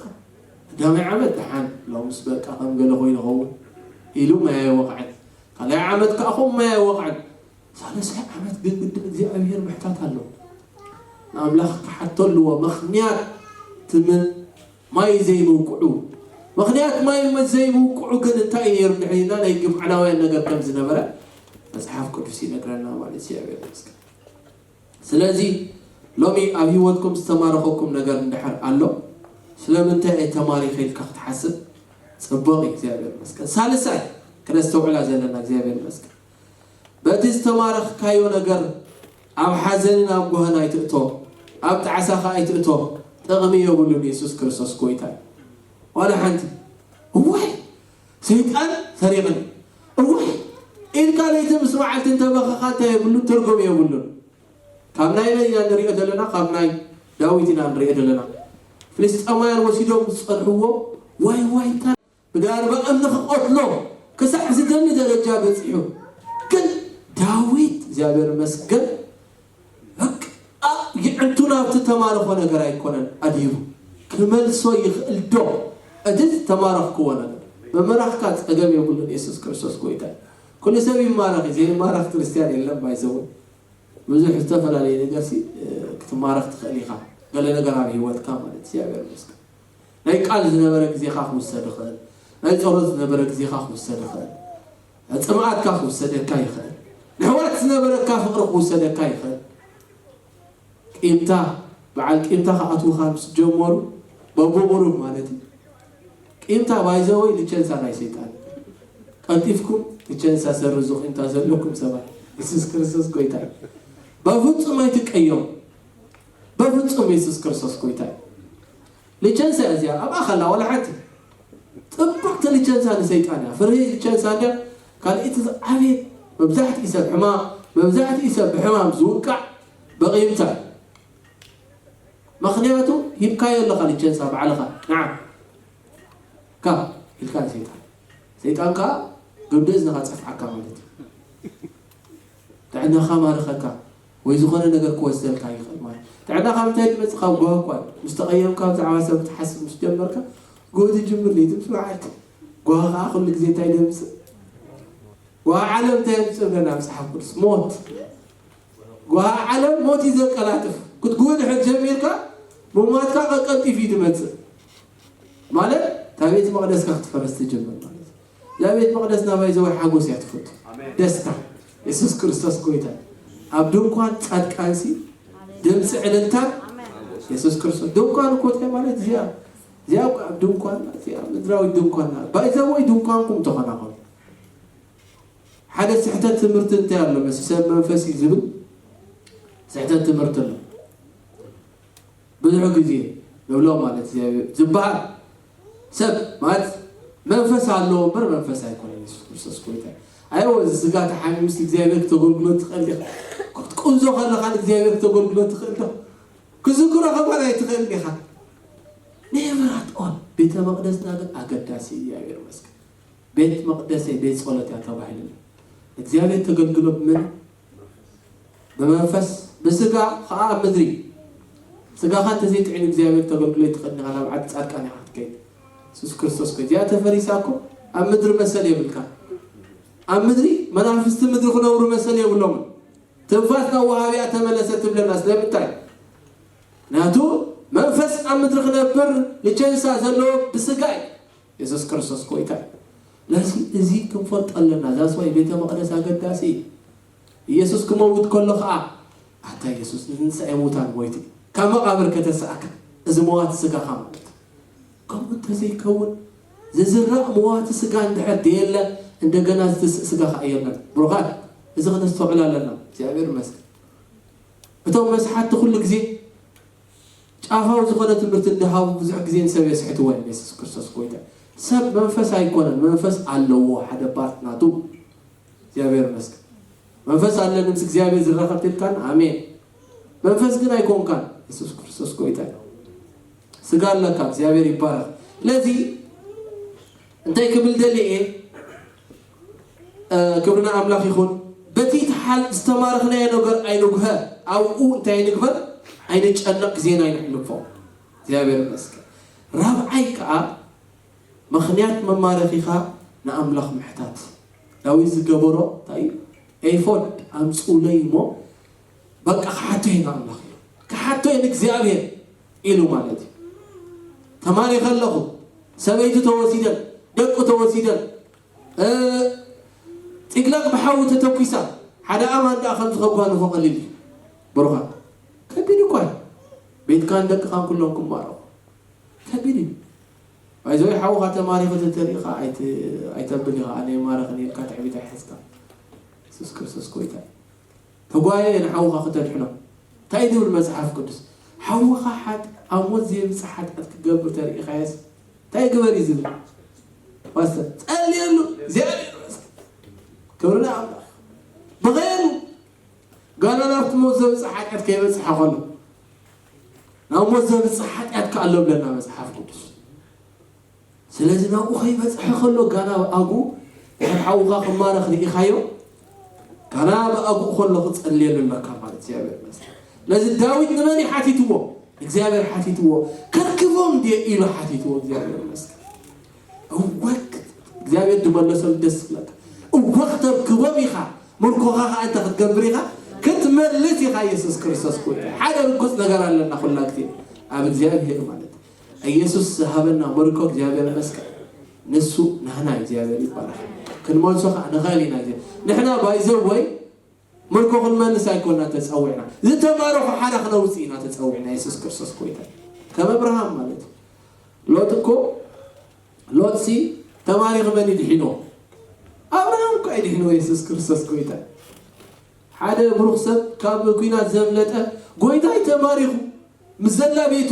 ቀዳማይ ዓመት ደሓን፣ ሎምስ በቃ ከም ገለ ኮይኑ ኸውን ኢሉ ማይ ኣይወቕዐን። ካልኣይ ዓመት ከዓ ከምኡ ማይ ኣይወቕዐን። ሳልሳይ ዓመት ግን ግድን እግዚኣብሔር ምሕታት ኣለዎ። ንኣምላኽ ክሓቶ ኣለዎ። ምኽንያት ትም-፣ ማይ ዘይምውቅዑ፣ ምኽንያት ማይ ዘይምውቅዑ ግን እንታይ እዩ ነይሩ? እንድሕር ኢልና ናይ ግብዓናውያን ነገር ከም ዝነበረ መጽሓፍ ቅዱስ ይነግረና ማለት እዩ። እግዚኣብሔር ይመስገን። ስለዚ ሎሚ ኣብ ህይወትኩም ዝተማረኸኩም ነገር እንድሕር ኣሎ፣ ስለምንታይ እየ ተማሪኸ ኢልካ ክትሓስብ ጽቡቕ እዩ። እግዚኣብሔር ይመስገን። ሳልሳይ ክነስተውዕላ ዘለና፣ እግዚኣብሔር ይመስገን፣ በቲ ዝተማረኽካዮ ነገር ኣብ ሓዘንን ኣብ ጓህን ኣይትእቶ፣ ኣብ ጣዕሳ ኸኣ ኣይትእቶ። ጥቕሚ የብሉን። የሱስ ክርስቶስ ጎይታ እዩ። ዋላ ሓንቲ። እዋይ ሰይጣን ሰሪቕኒ፣ እዋይ ኢልካ ለይቲ ምስ መዓልቲ እንተበኸኻ እንታይ የብሉን፣ ትርጉም የብሉን። ካብ ናይ መን ኢና ንሪኦ ዘለና? ካብ ናይ ዳዊት ኢና ንሪኦ ዘለና። ፍልስጤማውያን ወሲዶም ምስ ጸንሕዎ ዋይ ዋይታ ብዳርባ እምኒ ክቐትሎ ክሳዕ ዝደሊ ደረጃ በጺሑ። ግን ዳዊት እግዚኣብሔር ይመስገን በቃ ይዕንቱ ናብቲ ተማረኾ ነገር ኣይኮነን ኣድሂቡ ክመልሶ ይኽእል ዶ? እቲ ዝተማረኽክዎ ነገር ምምራኽካ ጸገም የብሉን። የሱስ ክርስቶስ ጎይታ እዩ። ኩሉ ሰብ ይማረኽ እዩ፣ ዘይማረኽ ክርስትያን የለን። ባይዘው ብዙሕ ዝተፈላለየ ነገር ሲ ክትማረኽ ትኽእል ኢኻ። ገለ ነገር ኣብ ህይወትካ ማለት እግዚኣብሔር ይመስገን ናይ ቃል ዝነበረ ግዜኻ ክውሰድ ይኽእል። ናይ ጸሎት ዝነበረ ግዜኻ ክውሰድ ይኽእል። ጽምኣትካ ክውሰደካ ይኽእል። ንሕዋት ዝነበረካ ፍቕሪ ክውሰደካ ይኽእል። ቂምታ፣ በዓል ቂምታ ክኣትዉኻ ምስ ጀመሩ በብቑሩብ ማለት እዩ። ቂምታ ባይዘወይ ልቸንሳ ናይ ሰይጣን። ቀልጢፍኩም ልቸንሳ ሰርዙ ቂምታ ዘለኩም ሰባት። የሱስ ክርስቶስ ጎይታ እዩ። በፍጹም ኣይትቀየሙ። በፍጹም የሱስ ክርስቶስ ጎይታ እዩ። ልቸንሳ እያ እዚኣ ኣብኣ ከላ ዋላ ሓንቲ ጥብቕቲ ልቸንሳ ንሰይጣን እያ። ፍርሂ ልቸንሳ እንድያ ካልኣይቲ ዝዓበየ መብዛሕትኡ ሰብ ሕማም መብዛሕትኡ ሰብ ብሕማም ዝውቃዕ በቒምታ እዩ። ምኽንያቱ ሂብካዮ ኣለኻ ልቸንሳ ባዕልኻ ንዓ ካ ኢልካ ንሰይጣን ሰይጣን ከዓ ግብዲ እዝንኻ ፀፍዓካ ማለት እዩ። ጥዕናኻ ማርኸካ ወይ ዝኾነ ነገር ክወስደልካ ይኽእል ማለት ጥዕናኻ ምንታይ ትመፅእ ካብ ጓሂ እኳ እዩ። ምስ ተቐየምካ ብዛዕባ ሰብ ክትሓስብ ምስ ጀመርካ ጎህ ትጅምር ለይቲ ምስ መዓልቲ ጓሂ ከዓ ኩሉ ግዜ እንታይ ደምፅእ ጓሂ ዓለም እንታይ የምፅእ ብለና መፅሓፍ ቅዱስ ሞት ጓሂ ዓለም ሞት እዩ ዘቀላጥፍ ክትጉህ ድሕር ጀሚርካ ምሟትካ ቀቀልጢፍ እዩ ትመፅእ ማለት እታ ቤት መቕደስካ ክትፈርስ ትጅምር ማለት እዛ ቤት መቕደስ ናባይ ዘወይ ሓጎስ እያ ትፈቱ ደስታ የሱስ ክርስቶስ ጎይታ። ኣብ ድንኳን ጻድቃንሲ ድምፂ ዕልልታን የሱስ ክርስቶስ ድንኳን እኮ እንታይ ማለት እዚኣ እዚኣ እኮ ኣብ ድንኳን እዚኣ ምድራዊ ድንኳን ባይዘወይ ድንኳንኩም ተኸናኸኑ። ሓደ ስሕተት ትምህርቲ እንታይ ኣሎ መሲ ሰብ መንፈስ እዩ ዝብል ስሕተት ትምህርቲ ኣሎ። ብዙሕ ግዜ ንብሎ ማለት እግዚኣብሔር ዝበሃል ሰብ ማለት መንፈስ ኣለዎ እምበር መንፈስ ኣይኮነን። የሱስ ክርስቶስ ጎይታ እዩ። ኣየወ እዚ ስጋ ተሓሚምስ እግዚኣብሔር ክተገልግሎ ትኽእል ዲኻ? ክትቁንዞ ከለኻ እግዚኣብሔር ክተገልግሎ ትኽእል ዶ? ክዝክሮ ከማን ኣይትኽእል ዲኻ? ኔቨር ኣት ኦል። ቤተ መቕደስና ግን ኣገዳሲ እዩ። እግዚኣብሔር ይመስገን። ቤት መቕደሰይ ቤት ጸሎት እያ ተባሂሉ። እግዚኣብሔር ተገልግሎ ብመን? ብመንፈስ፣ ብስጋ ከዓ ኣብ ምድሪ። ስጋኻ እንተዘይጥዒኑ እግዚኣብሔር ተገልግሎ ኣይትኽእልን ኢኻ፣ ናብ ዓዲ ጻድቃን ኢኻ ክትከይድ። የሱስ ክርስቶስ ከ እዚኣ ተፈሪሳ እኮ ኣብ ምድሪ መሰል የብልካ። ኣብ ምድሪ መናፍስቲ ምድሪ ክነብሩ መሰል የብሎምን። ትንፋስ ናብ ወሃቢያ ተመለሰ ትብለና ስለምንታይ? ናቱ መንፈስ ኣብ ምድሪ ክነብር ልቸንሳ ዘለዎ ብስጋ እዩ። የሱስ ክርስቶስ ጎይታ እዩ። ለዚ እዚ ክንፈልጦ ኣለና። ዛስዋይ ቤተ መቕደስ ኣገዳሲ እዩ። ኢየሱስ ክመውት ከሎ ኸዓ ኣታ ኢየሱስ ንትንሳኤ ሙታን ሞይቱ ካብ መቓብር ከተስኣካ እዚ መዋቲ ስጋኻ ማለት እዩ። ከምኡ እንተዘይከውን ዝዝራእ መዋቲ ስጋ እንድሕር ደየለ እንደገና ዝትስእ ስጋ ኸዓ የለን። ብሩኻት እዚ ክነስተውዕል ኣለና። እግዚኣብሔር ይመስገን። እቶም መስሓቲ ኩሉ ግዜ ጫፋዊ ዝኾነ ትምህርቲ እንዳሃቡ ብዙሕ ግዜ ንሰብ የስሕትዎ እዮም። የሱስ ክርስቶስ ጎይታ። ሰብ መንፈስ ኣይኮነን፣ መንፈስ ኣለዎ ሓደ ፓርት ናቱ። እግዚኣብሔር ይመስገን። መንፈስ ኣለኒ ምስ እግዚኣብሔር ዝራኸብ ትልካን ኣሜን። መንፈስ ግን ኣይኮንካን። የሱስ ክርስቶስ ጎይታ እዩ። ስጋ ኣለካ። እግዚኣብሔር ይባረክ። ስለዚ እንታይ ክብል ደልየ ክብርና ኣምላኽ ይኹን። በቲ ተሓል ዝተማረኽናዮ ነገር ኣይንጉሀ። ኣብኡ እንታይ ንግበር? ኣይንጨነቕ፣ ግዜና ኣይነሕልፎ። እግዚኣብሔር ይመስገን። ራብዓይ ከዓ ምኽንያት መማረኺኻ ንኣምላኽ ምሕታት። ዳዊት ዝገበሮ እንታይ እዩ? ኤፎድ ኣምፅኡለይ እሞ በቃ ክሓቶ እየ ንኣምላኽ ኢሉ። ክሓቶ እየ ንእግዚኣብሔር ኢሉ ማለት እዩ። ተማሪኸ ኣለኹ፣ ሰበይቱ ተወሲደን፣ ደቁ ተወሲደን፣ እ፣ ፂግላግ ብሓዊ ተተኩሳ፣ ሓደ ኣማን ደኣ ከምዚ ከጓንፎ ቀሊል እዩ። ብሩኻት፣ ከቢድ እኳ እዩ። ቤትካን ደቅኻን ኩሎም ክማረኹ። ከቢድ እዩ። ባይዘወይ ሓውኻ ተማሪኹ ተተሪእኻ ኣይት-፣ ኣይተብል ኢኻ፣ ኣነ የማረኽን ኢልካ ትዕቢት ኣይሓዝካ። የሱስ ክርስቶስ ጎይታ እዩ። ተጓየ ንሓውኻ ክተድሕኖ። እንታይ ዝብል መጽሓፍ ቅዱስ? ሓውኻ ሓጥ-፣ ኣብ ሞት ዘየብጽሕ ሓጢኣት ክገብር ተሪእኻየስ እንታይ ግበር እዩ ዝብል? ፓስተር፣ ጸልየሉ፣ እግዚኣብሔር ይመስገን። ክብሪ ንኣምላኽ። ብኸየሉ፣ ጋና ናብቲ ሞት ዘብጽሕ ሓጢኣት ከይበጽሐ ከሎ፣ ናብ ሞት ዘብጽሕ ሓጢኣት ከኣ ኣሎ ብለና መጽሓፍ ቅዱስ። ስለዚ ናብኡ ከይበጽሐ ከሎ ጋና ብኣጉ ድሕር ሓውኻ ክማረኽ ርኢኻዮ፣ ጋና ብኣጉ ከሎ ክጸልየሉ ኣለካ ማለት እግዚኣብሔር ይመስገን። ስለዚ ዳዊት ንመን እዩ ሓቲትዎ? እግዚኣብሔር ሓቲትዎ። ከርክቦም ድየ ኢሉ ሓቲትዎ እግዚኣብሔር ይመስገን። እወ እግዚኣብሔር ዝመለሰሉ ደስ ይብለካ። እወ ክተርክቦም ኢኻ፣ ምርኮኻ ኸዓ እንተ ክትገብር ኢኻ ክትመልስ ኢኻ። ኢየሱስ ክርስቶስ ጎይታ። ሓደ ርጉጽ ነገር ኣለና ኩላ ግዜ ኣብ እግዚኣብሔር ማለት እዩ። ኢየሱስ ዝሃበና ምርኮ እግዚኣብሔር ይመስገን። ንሱ ናህና እግዚኣብሔር ይባረክ። ክንመልሶ ከዓ ንኽእል ኢና። እግዚኣብሔር ንሕና ባይዘወይ ምርኮ ክንመልስ ኣይኮና ተፀዊዕና፣ ዝተማረኹ ሓራ ክነውፅእ ኢና ተፀዊዕና። የሱስ ክርስቶስ ጎይታ ከም ኣብርሃም ማለት እዩ። ሎጥ እኮ ሎጥሲ ተማሪኹ መን ይድሒኖ? ኣብርሃም እኮ ይድሒኖ። የሱስ ክርስቶስ ጎይታ። ሓደ ብሩኽ ሰብ ካብ ኲናት ዘምለጠ ጎይታይ ተማሪኹ ምስ ዘላ ቤቱ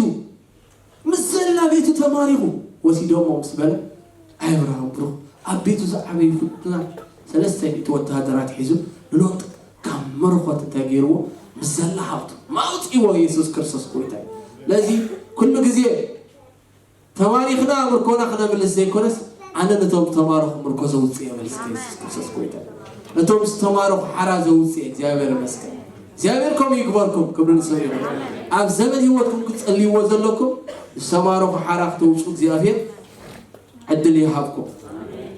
ምስ ዘላ ቤቱ ተማሪኹ ወሲዶሞ ምስ በለ፣ ኣይ ኣብርሃም ብሩኽ ኣብ ቤቱ ዝዓበዩ ፍጡናት ሰለስተ ሚእቲ ወተሃደራት ሒዙ ንሎጥ ካብ መርኾት እንታይ ገይርዎ? ምስ ዘላ ሃብቱ ማውፅእዎ። ኢየሱስ ክርስቶስ ጎይታ እዩ። ለዚ ኩሉ ግዜ ተማሪኽና ምርኮና ክነምልስ ዘይኮነስ ኣነ ነቶም ተማረኹ ምርኮ ዘውፅእ እየ መልስ ኢየሱስ ክርስቶስ ጎይታ እዩ። ነቶም ዝተማረኹ ሓራ ዘውፅእ እግዚኣብሔር ይመስገን። እግዚኣብሔር ከምኡ ይግበርኩም። ክብሪ ንስሙ ይኹን። ኣብ ዘመን ህይወትኩም ክትጸልይዎ ዘለኩም ዝተማረኹ ሓራ ክተውፁ እግዚኣብሔር ዕድል ይሃብኩም።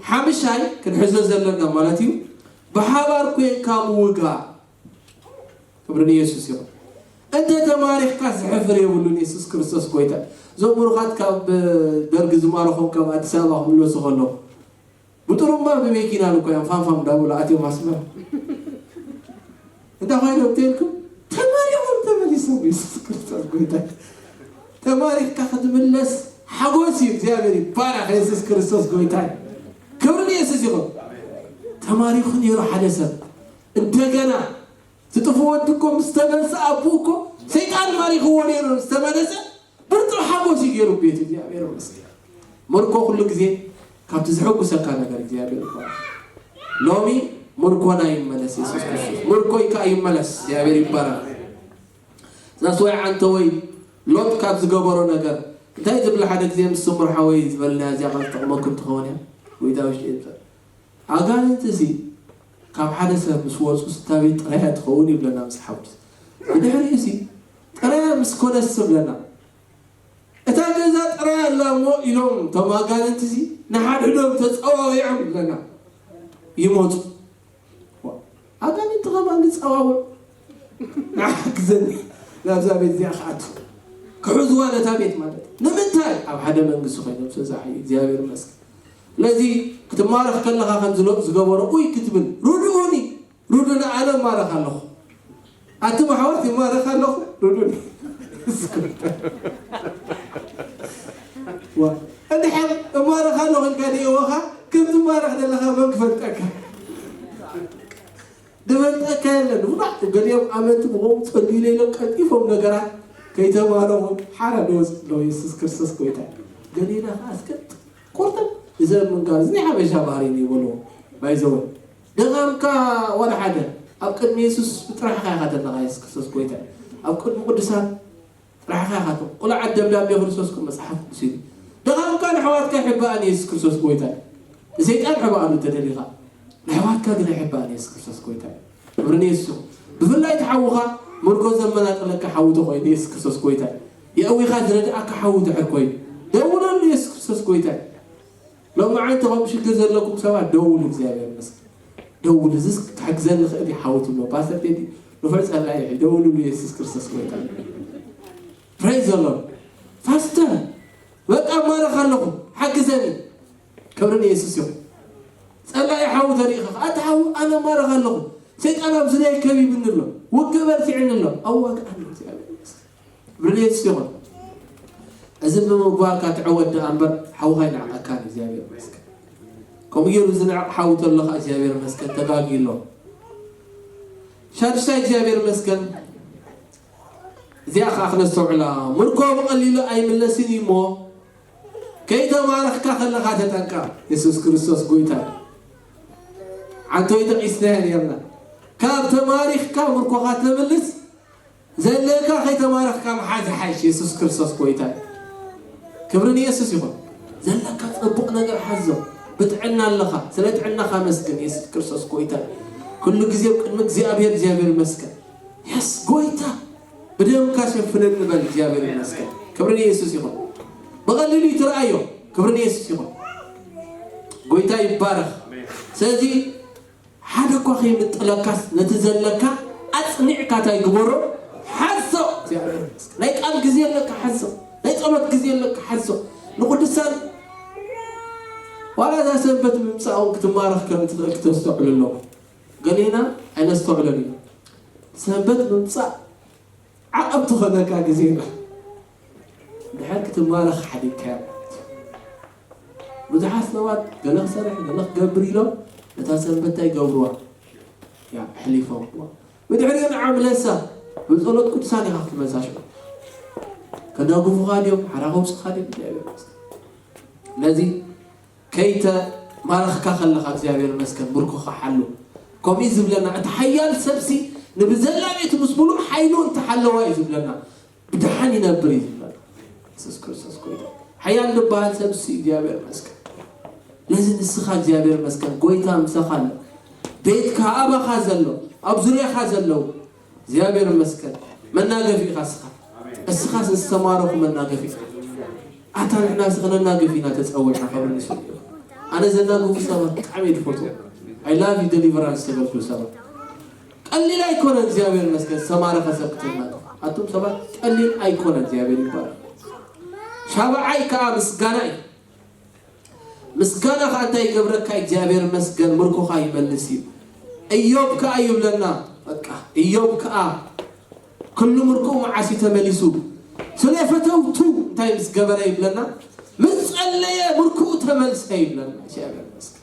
ሓምሻይ ክንሕዞ ዘለና ማለት እዩ ብሓባር ኮይንካ ምውጋ። ክብሪ ንየሱስ ይኹን። እንተ ተማሪኽካ ዝሕፍር የብሉን። የሱስ ክርስቶስ ጎይታ። እዞም ብሩኻት ካብ ደርጊ ዝማረኾም ካብ ኣዲስ ኣበባ ክምለሱ ከለዉ ብጥሩምባ ብመኪና እኮ እዮም ፋንፋም እንዳበሉ ኣትዮም ኣስመራ። እንታይ ኮይኖም ተልኩም? ተማሪኾም ተመሊሶም። የሱስ ክርስቶስ ጎይታ። ተማሪኽካ ክትምለስ ሓጎስ እዩ። እግዚኣብሔር ይባረኽ። የሱስ ክርስቶስ ጎይታ እዩ። ክብሪ ንየሱስ ይኹን። ተማሪኹ ነይሩ ሓደ ሰብ። እንደገና እቲ ጥፉእ ወዲ እኮ ምስ ተመልሰ፣ ኣቦኡ እኮ ሰይጣን ማሪኽዎ ነይሩ፣ ምስ ተመለሰ ብርቱዕ ሓጎስ እዩ ገይሩ ቤት እግዚኣብሔር ይመስገን። ምርኮ ኩሉ ግዜ ካብቲ ዝሕጉሰካ ነገር እግዚኣብሔር ይባረኽ። ሎሚ ምርኮና ይመለስ የሱስ ክርስቶስ። ምርኮይ ከኣ ይመለስ እግዚኣብሔር ይባረኽ። እዛ ስወይ ዓንተ ወይ ሎጥ ካብ ዝገበሮ ነገር እንታይ ዝብል ሓደ ግዜ ምስ ስሙር ሓወይ ዝበልና እዚኣ ካብ ዝጠቕመኩም ትኸውን እያ። ወይ ዳዊት ኤልሳ ኣጋንንቲ እዚ ካብ ሓደ ሰብ ምስ ወፁ ስታ ቤት ጥራያ ትኸውን ይብለና መጽሓፍ ቅዱስ። ብድሕሪኡ እዚ ጥራያ ምስ ኮነስ ይብለና እታ ገዛ ጥራይ ኣላ እሞ ኢሎም እቶም ኣጋንንቲ እዚ ንሓድሕዶም ተጸዋዊዖም ይብለና ይመጹ። ዋ፣ ኣጋንንቲ ከማን ዝጸዋውዕ ንሓግዘኒ ናብዛ ቤት እዚኣ ክኣቱ ክሕዝዋ ነታ ቤት ማለት ንምንታይ ኣብ ሓደ መንግስቲ ኮይኖም ስለዝዓዩ እግዚኣብሔር ይመስገን። ስለዚ ክትማረኽ ከለኻ ከም ዝሎ ዝገበሮ ኡይ ክትብል ርድኡኒ ርዱኒ ኣነ እማረኽ ኣለኹ። ኣቱም ኣሕዋት ይማረኽ ኣለኹ ርዱኒ። ዋ፣ እንድሕር እማረኽ ኣለኹ ኢልካ ድየወኻ ከም ትማረኽ ዘለኻ መን ክፈልጠካ? ድፈልጠካ የለን። ውላዕ ገሊኦም ኣመንቲ ብኸምኡ ጸልዩለ ኢሎም ቀልጢፎም ነገራት ከይተማረኹ ሓራ ድወጽ ኣለዉ። የሱስ ክርስቶስ ጎይታ። ገሊና ከኣ እስከ ቁርጥም እዘን ምንጋር እዚ ናይ ሓበሻ ባህሪ እዩ ይበልዎ። ባይዘወ ደጋምካ ዋላ ሓደ ኣብ ቅድሚ የሱስ ጥራሕካ ኢኻ ዘለኻ። የሱስ ክርስቶስ ጎይታ እዩ። ኣብ ቅድሚ ቅዱሳን ጥራሕካ ኢኻ። ቁልዓት ደብዳቤ ክርስቶስ ከም መጽሓፍ ቅዱስ እዩ። ደጋምካ ንሕዋትካ ይሕብኣን የሱስ ክርስቶስ ጎይታ እዩ። ንሰይጣን ሕብኣሉ እንተደሊኻ ንሕዋትካ ግን ኣይሕብኣን የሱስ ክርስቶስ ጎይታ እዩ። ክብሪ ንየሱስ ይኹን። ብፍላይ እቲ ሓውኻ ምርኮ ዘመናጥለካ ሓዊ ተኾይኑ የሱስ ክርስቶስ ጎይታ እዩ። የእዊኻ ዝረድኣካ ሓዊ ድሕር ኮይኑ ደውለሉ የሱስ ክርስቶስ ጎይታ እዩ። ሎሚ ዓንተ ከምኡ ሽግር ዘለኩም ሰባት ደውሉ፣ እግዚኣብሔር ይመስገን። ደውሉ፣ እዚስ ክሕግዘኒ ይኽእል እዩ ሓዊ ትብሎ። ፓስተር ቴዲ ንፉዕ ጸላኢ እዩ፣ ደውሉሉ፣ የሱስ ክርስቶስ ጎይታ። ፕሬዝ ዘሎ ፓስተር በቃ ማረኽ ኣለኹ፣ ሓግዘኒ። ክብሪ ንየሱስ ይኹን። ጸላኢ ሓዊ ተሪኢኻ፣ ኣታ ሓዊ ኣነ ማረኽ ኣለኹ፣ ሰይጣን ኣብ ዙርያይ ከቢብኒ ኣሎ፣ ውግእ በርቲዕኒ ኣሎ፣ ኣዋግኣኒ እግዚኣብሔር ይመስገን። ብርሌት ሲሆን እዚ ብምግባርካ ትዕወት ደኣ እምበር ሓውኻ ኣይንዕቐካን። እግዚኣብሔር ይመስገን። ከምኡ ገይሩ ዝንዕቕ ሓው ተሎ ኸዓ እግዚኣብሔር ይመስገን ተጋግዩ ኣሎ። ሻድሻይ እግዚኣብሔር ይመስገን። እዚኣ ኸዓ ክነስተውዕላ፣ ምርኮ ብቐሊሉ ኣይምለስን እዩ እሞ ከይተማረኽካ ከለኻ ተጠንቀቕ። የሱስ ክርስቶስ ጎይታ እዩ። ዓንተወይ ጠቒስናዮ ነርና። ካብ ተማሪኽካ ምርኮኻ ተምልስ ዘለካ ከይተማረኽካ ምሓዝ ይሓይሽ። የሱስ ክርስቶስ ጎይታ እዩ። ክብሪ ንየሱስ ይኹን። ዘለካ ጽቡቕ ነገር ሓዞ። ብጥዕና ኣለኻ። ስለ ጥዕናኻ መስግን። የሱስ ክርስቶስ ጎይታ እዩ። ኩሉ ግዜ ኣብ ቅድሚ እግዚኣብሔር፣ እግዚኣብሔር ይመስገን። የስ ጎይታ ብደምካ ሸፍነኒ በል። እግዚኣብሔር ይመስገን። ክብሪ ንየሱስ ይኹን። ብቐሊሉ ይትረኣዮ። ክብሪ ንየሱስ ይኹን። ጎይታ ይባረኽ። ስለዚ ሓደ እኳ ከይምጥለካስ ነቲ ዘለካ ኣጽኒዕካ እንታይ ግበሮ? ሓዞ። እግዚኣብሔር ይመስገን። ናይ ቃል ግዜ ኣለካ ሓዞ። ናይ ጸሎት ግዜ ኣለካ ሓዞ። ንቅዱሳን ዋላ እዛ ሰንበት ምምጻእ እውን ክትማረኽ ከም ትኽእል ክተስተውዕሉ ኣለዎ። ገሌና ኣይነስተውዕሎን ኢና። ሰንበት ምምጻእ ዓቐብ ትኾነካ ግዜ ኢላ ድሕር ክትማረኽ ሓዲግካያ ማለት እዩ። ብዙሓት ሰባት ገለ ክሰርሕ ገለ ክገብር ኢሎም ነታ ሰንበት እንታይ ይገብርዋ? ያ ኣሕሊፎምዋ። ብድሕሪኡ ንዓ ምለሳ። ብጸሎት ቅዱሳን ኢኻ ክትመልሳ ሽዑ። ከዳጉፉኻ ድዮም? ሓራ ከውጽኻ ድዮም? እግዚኣብሔር ይመስገን። ነዚ ከይተማረኽካ ከለኻ እግዚኣብሔር ይመስገን ምርኮኻ ሓሉ። ከምኡ እዩ ዝብለና። እቲ ሓያል ሰብሲ ንብዘላ ቤቱ ምስ ምሉእ ሓይሉ እንተሓለዋ እዩ ዝብለና። ብደሓን ይነብር እዩ ዝብለና። የሱስ ክርስቶስ ጎይታ። ሓያል ዝበሃል ሰብሲ እግዚኣብሔር ይመስገን። ነዚ ንስኻ እግዚኣብሔር ይመስገን ጎይታ ምሳኻ ኣሎ። ቤትካ ኣባኻ ዘሎ፣ ኣብ ዙርያኻ ዘለዉ እግዚኣብሔር ይመስገን። መናገፊ ኢኻ እስኻ። እስኻስ ዝተማረኹ መናገፊ ኢኻ። ኣታ ንሕና ሲ ክነናግፍ ኢና ተጸዊዕና ካብ ንሱ። ኣነ ዘናግፉ ሰባት ብጣዕሚ እየ ዝፈትዎም። I love you deliverance ዘገልግሉ ሰባት። ቀሊል ኣይኮነን እግዚኣብሔር ይመስገን ዝተማረኸ ሰብ ክትናገፍ። ኣቱም ሰባት ቀሊል ኣይኮነን እግዚኣብሔር ይባረክ። ሻብዓይ ከኣ ምስጋና እዩ። ምስጋና ኸዓ እንታይ ይገብረካ? እግዚኣብሔር ይመስገን ምርኮኻ ይመልስ እዩ። እዮብ ከኣ ይብለና፣ በቃ ኢዮብ ከዓ ኩሉ ምርኮኡ መዓስ እዩ ተመሊሱ? ስለ ፈተውቱ እንታይ ምስ ገበረ ይብለና? ምስ ጸለየ ምርኮኡ ተመልሰ ይብለና። እግዚኣብሔር ይመስገን።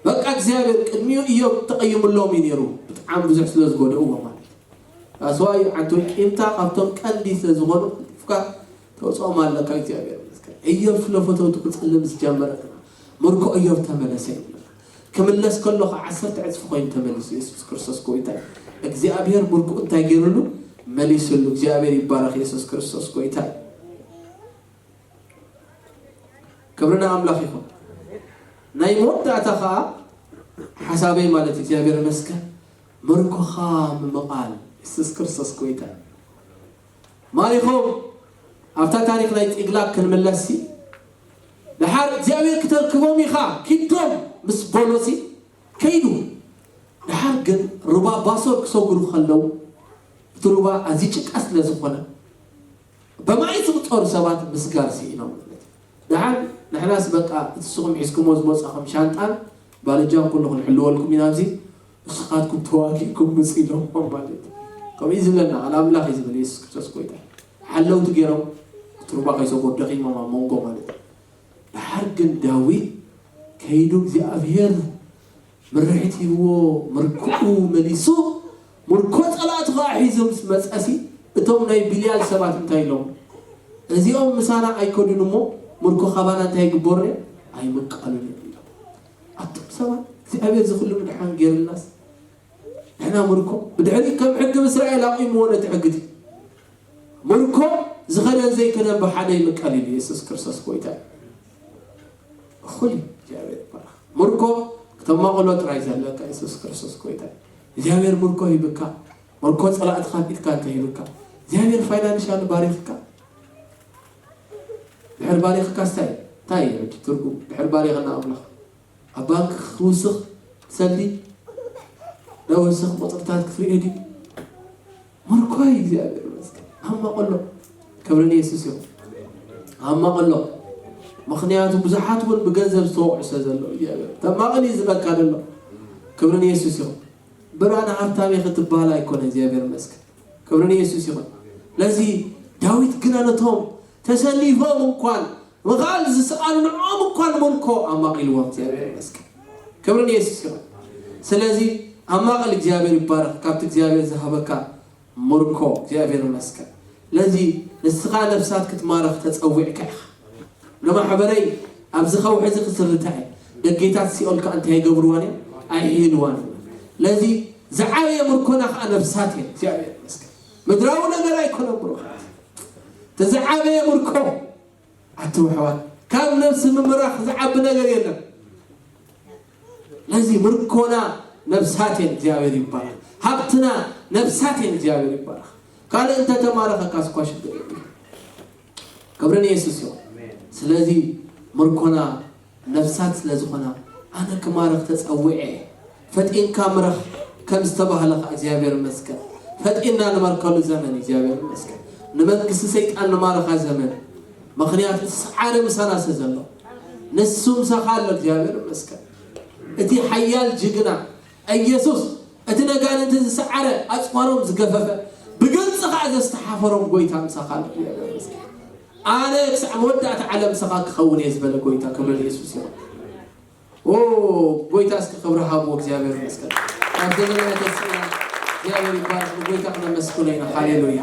በቃ እግዚኣብሔር ቅድሚኡ ኢዮብ ተቐይሙሎም እዩ ነይሩ፣ ብጣዕሚ ብዙሕ ስለ ዝጎደእዎ ማለት እዩ። ኣስዋይ ዓንቶ ቂምታ ካብቶም ቀንዲ ስለ ዝኾኑ ፉካ ተውፅኦም ኣለካ። እግዚኣብሔር ይመስገን። ኢዮብ ስለ ፈተውቱ ክፅሊ ምስ ጀመረ ግና ምርኮ ኢዮብ ተመለሰ ይብለና። ክምለስ ከሎ ከዓ ዓሰርተ ዕፅፊ ኮይኑ ተመሊሱ። የሱስ ክርስቶስ ጎይታ እዩ። እግዚኣብሔር ምርኮኡ እንታይ ገይሩሉ? መሊሱሉ። እግዚኣብሔር ይባረክ። የሱስ ክርስቶስ ጎይታ እዩ። ክብሪ ንኣምላኽ ይኹን። ናይ መወዳእታ ከዓ ሓሳበይ ማለት እግዚኣብሔር ይመስገን ምርኮኻ ምምቓል። የሱስ ክርስቶስ ጎይታ እዩ። ማሪኾም ኣብታ ታሪክ ናይ ፂግላግ ክንምለስሲ ድሓር እግዚኣብሔር ክተርክቦም ኢኻ ኪዶም ምስ በሎሲ ከይዱ። ድሓር ግን ሩባ ባሶር ክሰጉሩ ከለው እቲ ሩባ ኣዝዩ ጭቃ ስለ ዝኾነ ብማይ ዝቑጸሩ ሰባት ምስጋር ስኢኖም ማለት እዩ። ድሓር ንሕናስ በቃ እቲ ንስኹም ሒዝኩሞ ዝመጻኹም ሻንጣን ባልጃን ኩሉ ክንሕልወልኩም ኢና ኣብዚ ንስኻትኩም ተዋጊእኩም ምጽ ኢሎምዎም ማለት እዩ። ከምኡ እዩ ዝብለና ቃል ኣምላኽ እዩ ዝብል የሱስ ክርስቶስ ጎይታ። ሓለውቲ ገይሮም እቲ ሩባ ከይሰጎሩ ደኺሞም ኣብ መንጎ ማለት እዩ። ድሓር ግን ዳዊት ከይዱ እግዚኣብሔር ምርሒት ሂብዎ ምርኮኡ መሊሱ ምርኮ ጸላእቱ ከዓ ሒዙ ምስ መጸሲ እቶም ናይ ቢልያል ሰባት እንታይ ኢሎም? እዚኦም ምሳና ኣይከዱን እሞ ምርኮ ካባና እንታይ ይግበሩ እዮም? ኣይምቀሉን እዮም ኢሎም። ኣቶም ሰባት እግዚኣብሔር ዝኽሉ ምድሓን ገይርልናስ ንሕና ምርኮ ብድሕሪ ከም ሕጊ እስራኤል ኣቑምዎ ነቲ ሕጊ እቲ ምርኮ ዝኸደን ዘይከደን ብሓደ ይምቀል ኢሉ የሱስ ክርስቶስ ጎይታ እዩ። እኹል እዩ እግዚኣብሔር ይባረክ። ምርኮ ክተማቕሎ ጥራይ ዘለካ የሱስ ክርስቶስ ጎይታ እዩ። እግዚኣብሔር ምርኮ ሂብካ ምርኮ ጸላእትካ ፊትካ እንተ ሂብካ እግዚኣብሔር ፋይናንሻል ባሪኽካ ድሕር ባሪኽካ ስታይ እንታይ እዩ ሕጂ ትርጉም ድሕር ባሪኽና ኣምላኽ ኣብ ባንክ ክውስኽ ሰልዲ ናይ ወስኽ ቁፅርታት ክትሪኦ ድዩ? ምርኮይ እግዚኣብሔር ይመስገን ኣማቐሎ። ክብሪ ንየሱስ ይኹን። ኣማቐሎ። ምኽንያቱ ብዙሓት እውን ብገንዘብ ዝተወቕዑ ስለ ዘለዉ እግዚኣብሔር ተማቐል እዩ ዝበልካ ዘሎ። ክብሪ ንየሱስ ይኹን። ብርሃን ሃብታም ኢኺ ትበሃል ኣይኮነ እግዚኣብሔር ይመስገን። ክብሪ ንየሱስ ይኹን። ለዚ ዳዊት ግና ነቶም ተሰሊፎም እንኳን ምኽኣል ዝሰኣሉ ንዕኦም እንኳን ምርኮ ኣማቒልዎም እግዚኣብሔር ይመስገን። ክብሪ ንየሱስ ይኹን። ስለዚ ኣማቐል እግዚኣብሔር ይባረክ ካብቲ እግዚኣብሔር ዝሃበካ ምርኮ እግዚኣብሔር ይመስገን። ለዚ ንስኻ ነፍሳት ክትማረኽ ተጸዊዕካ ኢኻ። ንማሕበረይ ኣብዚ ከውሒ እዚ ክስርታ እየ። ደጌታት ሲኦል ከኣ እንታይ ይገብርዋን እዮም? ኣይሕይልዋን እዮም። ለዚ ዝዓበየ ምርኮና ከኣ ነፍሳት እየን። እግዚኣብሔር ይመስገን። ምድራዊ ነገር ኣይኮነን ብሩኻት። እቲ ዝዓበየ ምርኮ ኣቱም ኣሕዋት ካብ ነፍሲ ምምራኽ ዝዓቢ ነገር የለን። ለዚ ምርኮና ነብሳቴን እግዚኣብሔር ይባረክ። ሃብትና ነብሳቴን እግዚኣብሔር ይባረክ። ካልእ እንተተማረኸካ ስኳ ሽግር የብሉ። ክብሪ ንየሱስ ይኹን። ስለዚ ምርኮና ነብሳት ስለ ዝኾና ኣነ ክማረኽ ተጸዊዐ እየ። ፈጢንካ ምረኽ ከም ዝተባህለ ኸዓ እግዚኣብሔር ይመስገን። ፈጢንና ንመርከሉ ዘመን እግዚኣብሔር ይመስገን። ንመንግስቲ ሰይጣን ንማረኻ ዘመን ምኽንያቱ እቲ ሰዓረ ምሳና ስለ ዘሎ ንሱ ምሳኻ ኣሎ። እግዚኣብሔር ይመስገን። እቲ ሓያል ጅግና ኢየሱስ እቲ ነጋንንቲ ዝሰዓረ ኣጽዋሮም ዝገፈፈ ብግልጺ ኸዓ ዘስተሓፈሮም ጎይታ ምሳኻ ኣሎ። እግዚኣብሔር ይመስገን። ኣነ ክሳዕ መወዳእታ ዓለም ምሳኻ ክኸውን እየ ዝበለ ጎይታ ክብሪ ንየሱስ ይኹን። ኦ ጎይታ እስኪ ክብሪ ሃብዎ እግዚኣብሔር ይመስገን። ካብ ዘመናት ተስና እግዚኣብሔር ይባረክ። ንጎይታ ክነመስግኖ ኢና። ሃሌሉያ።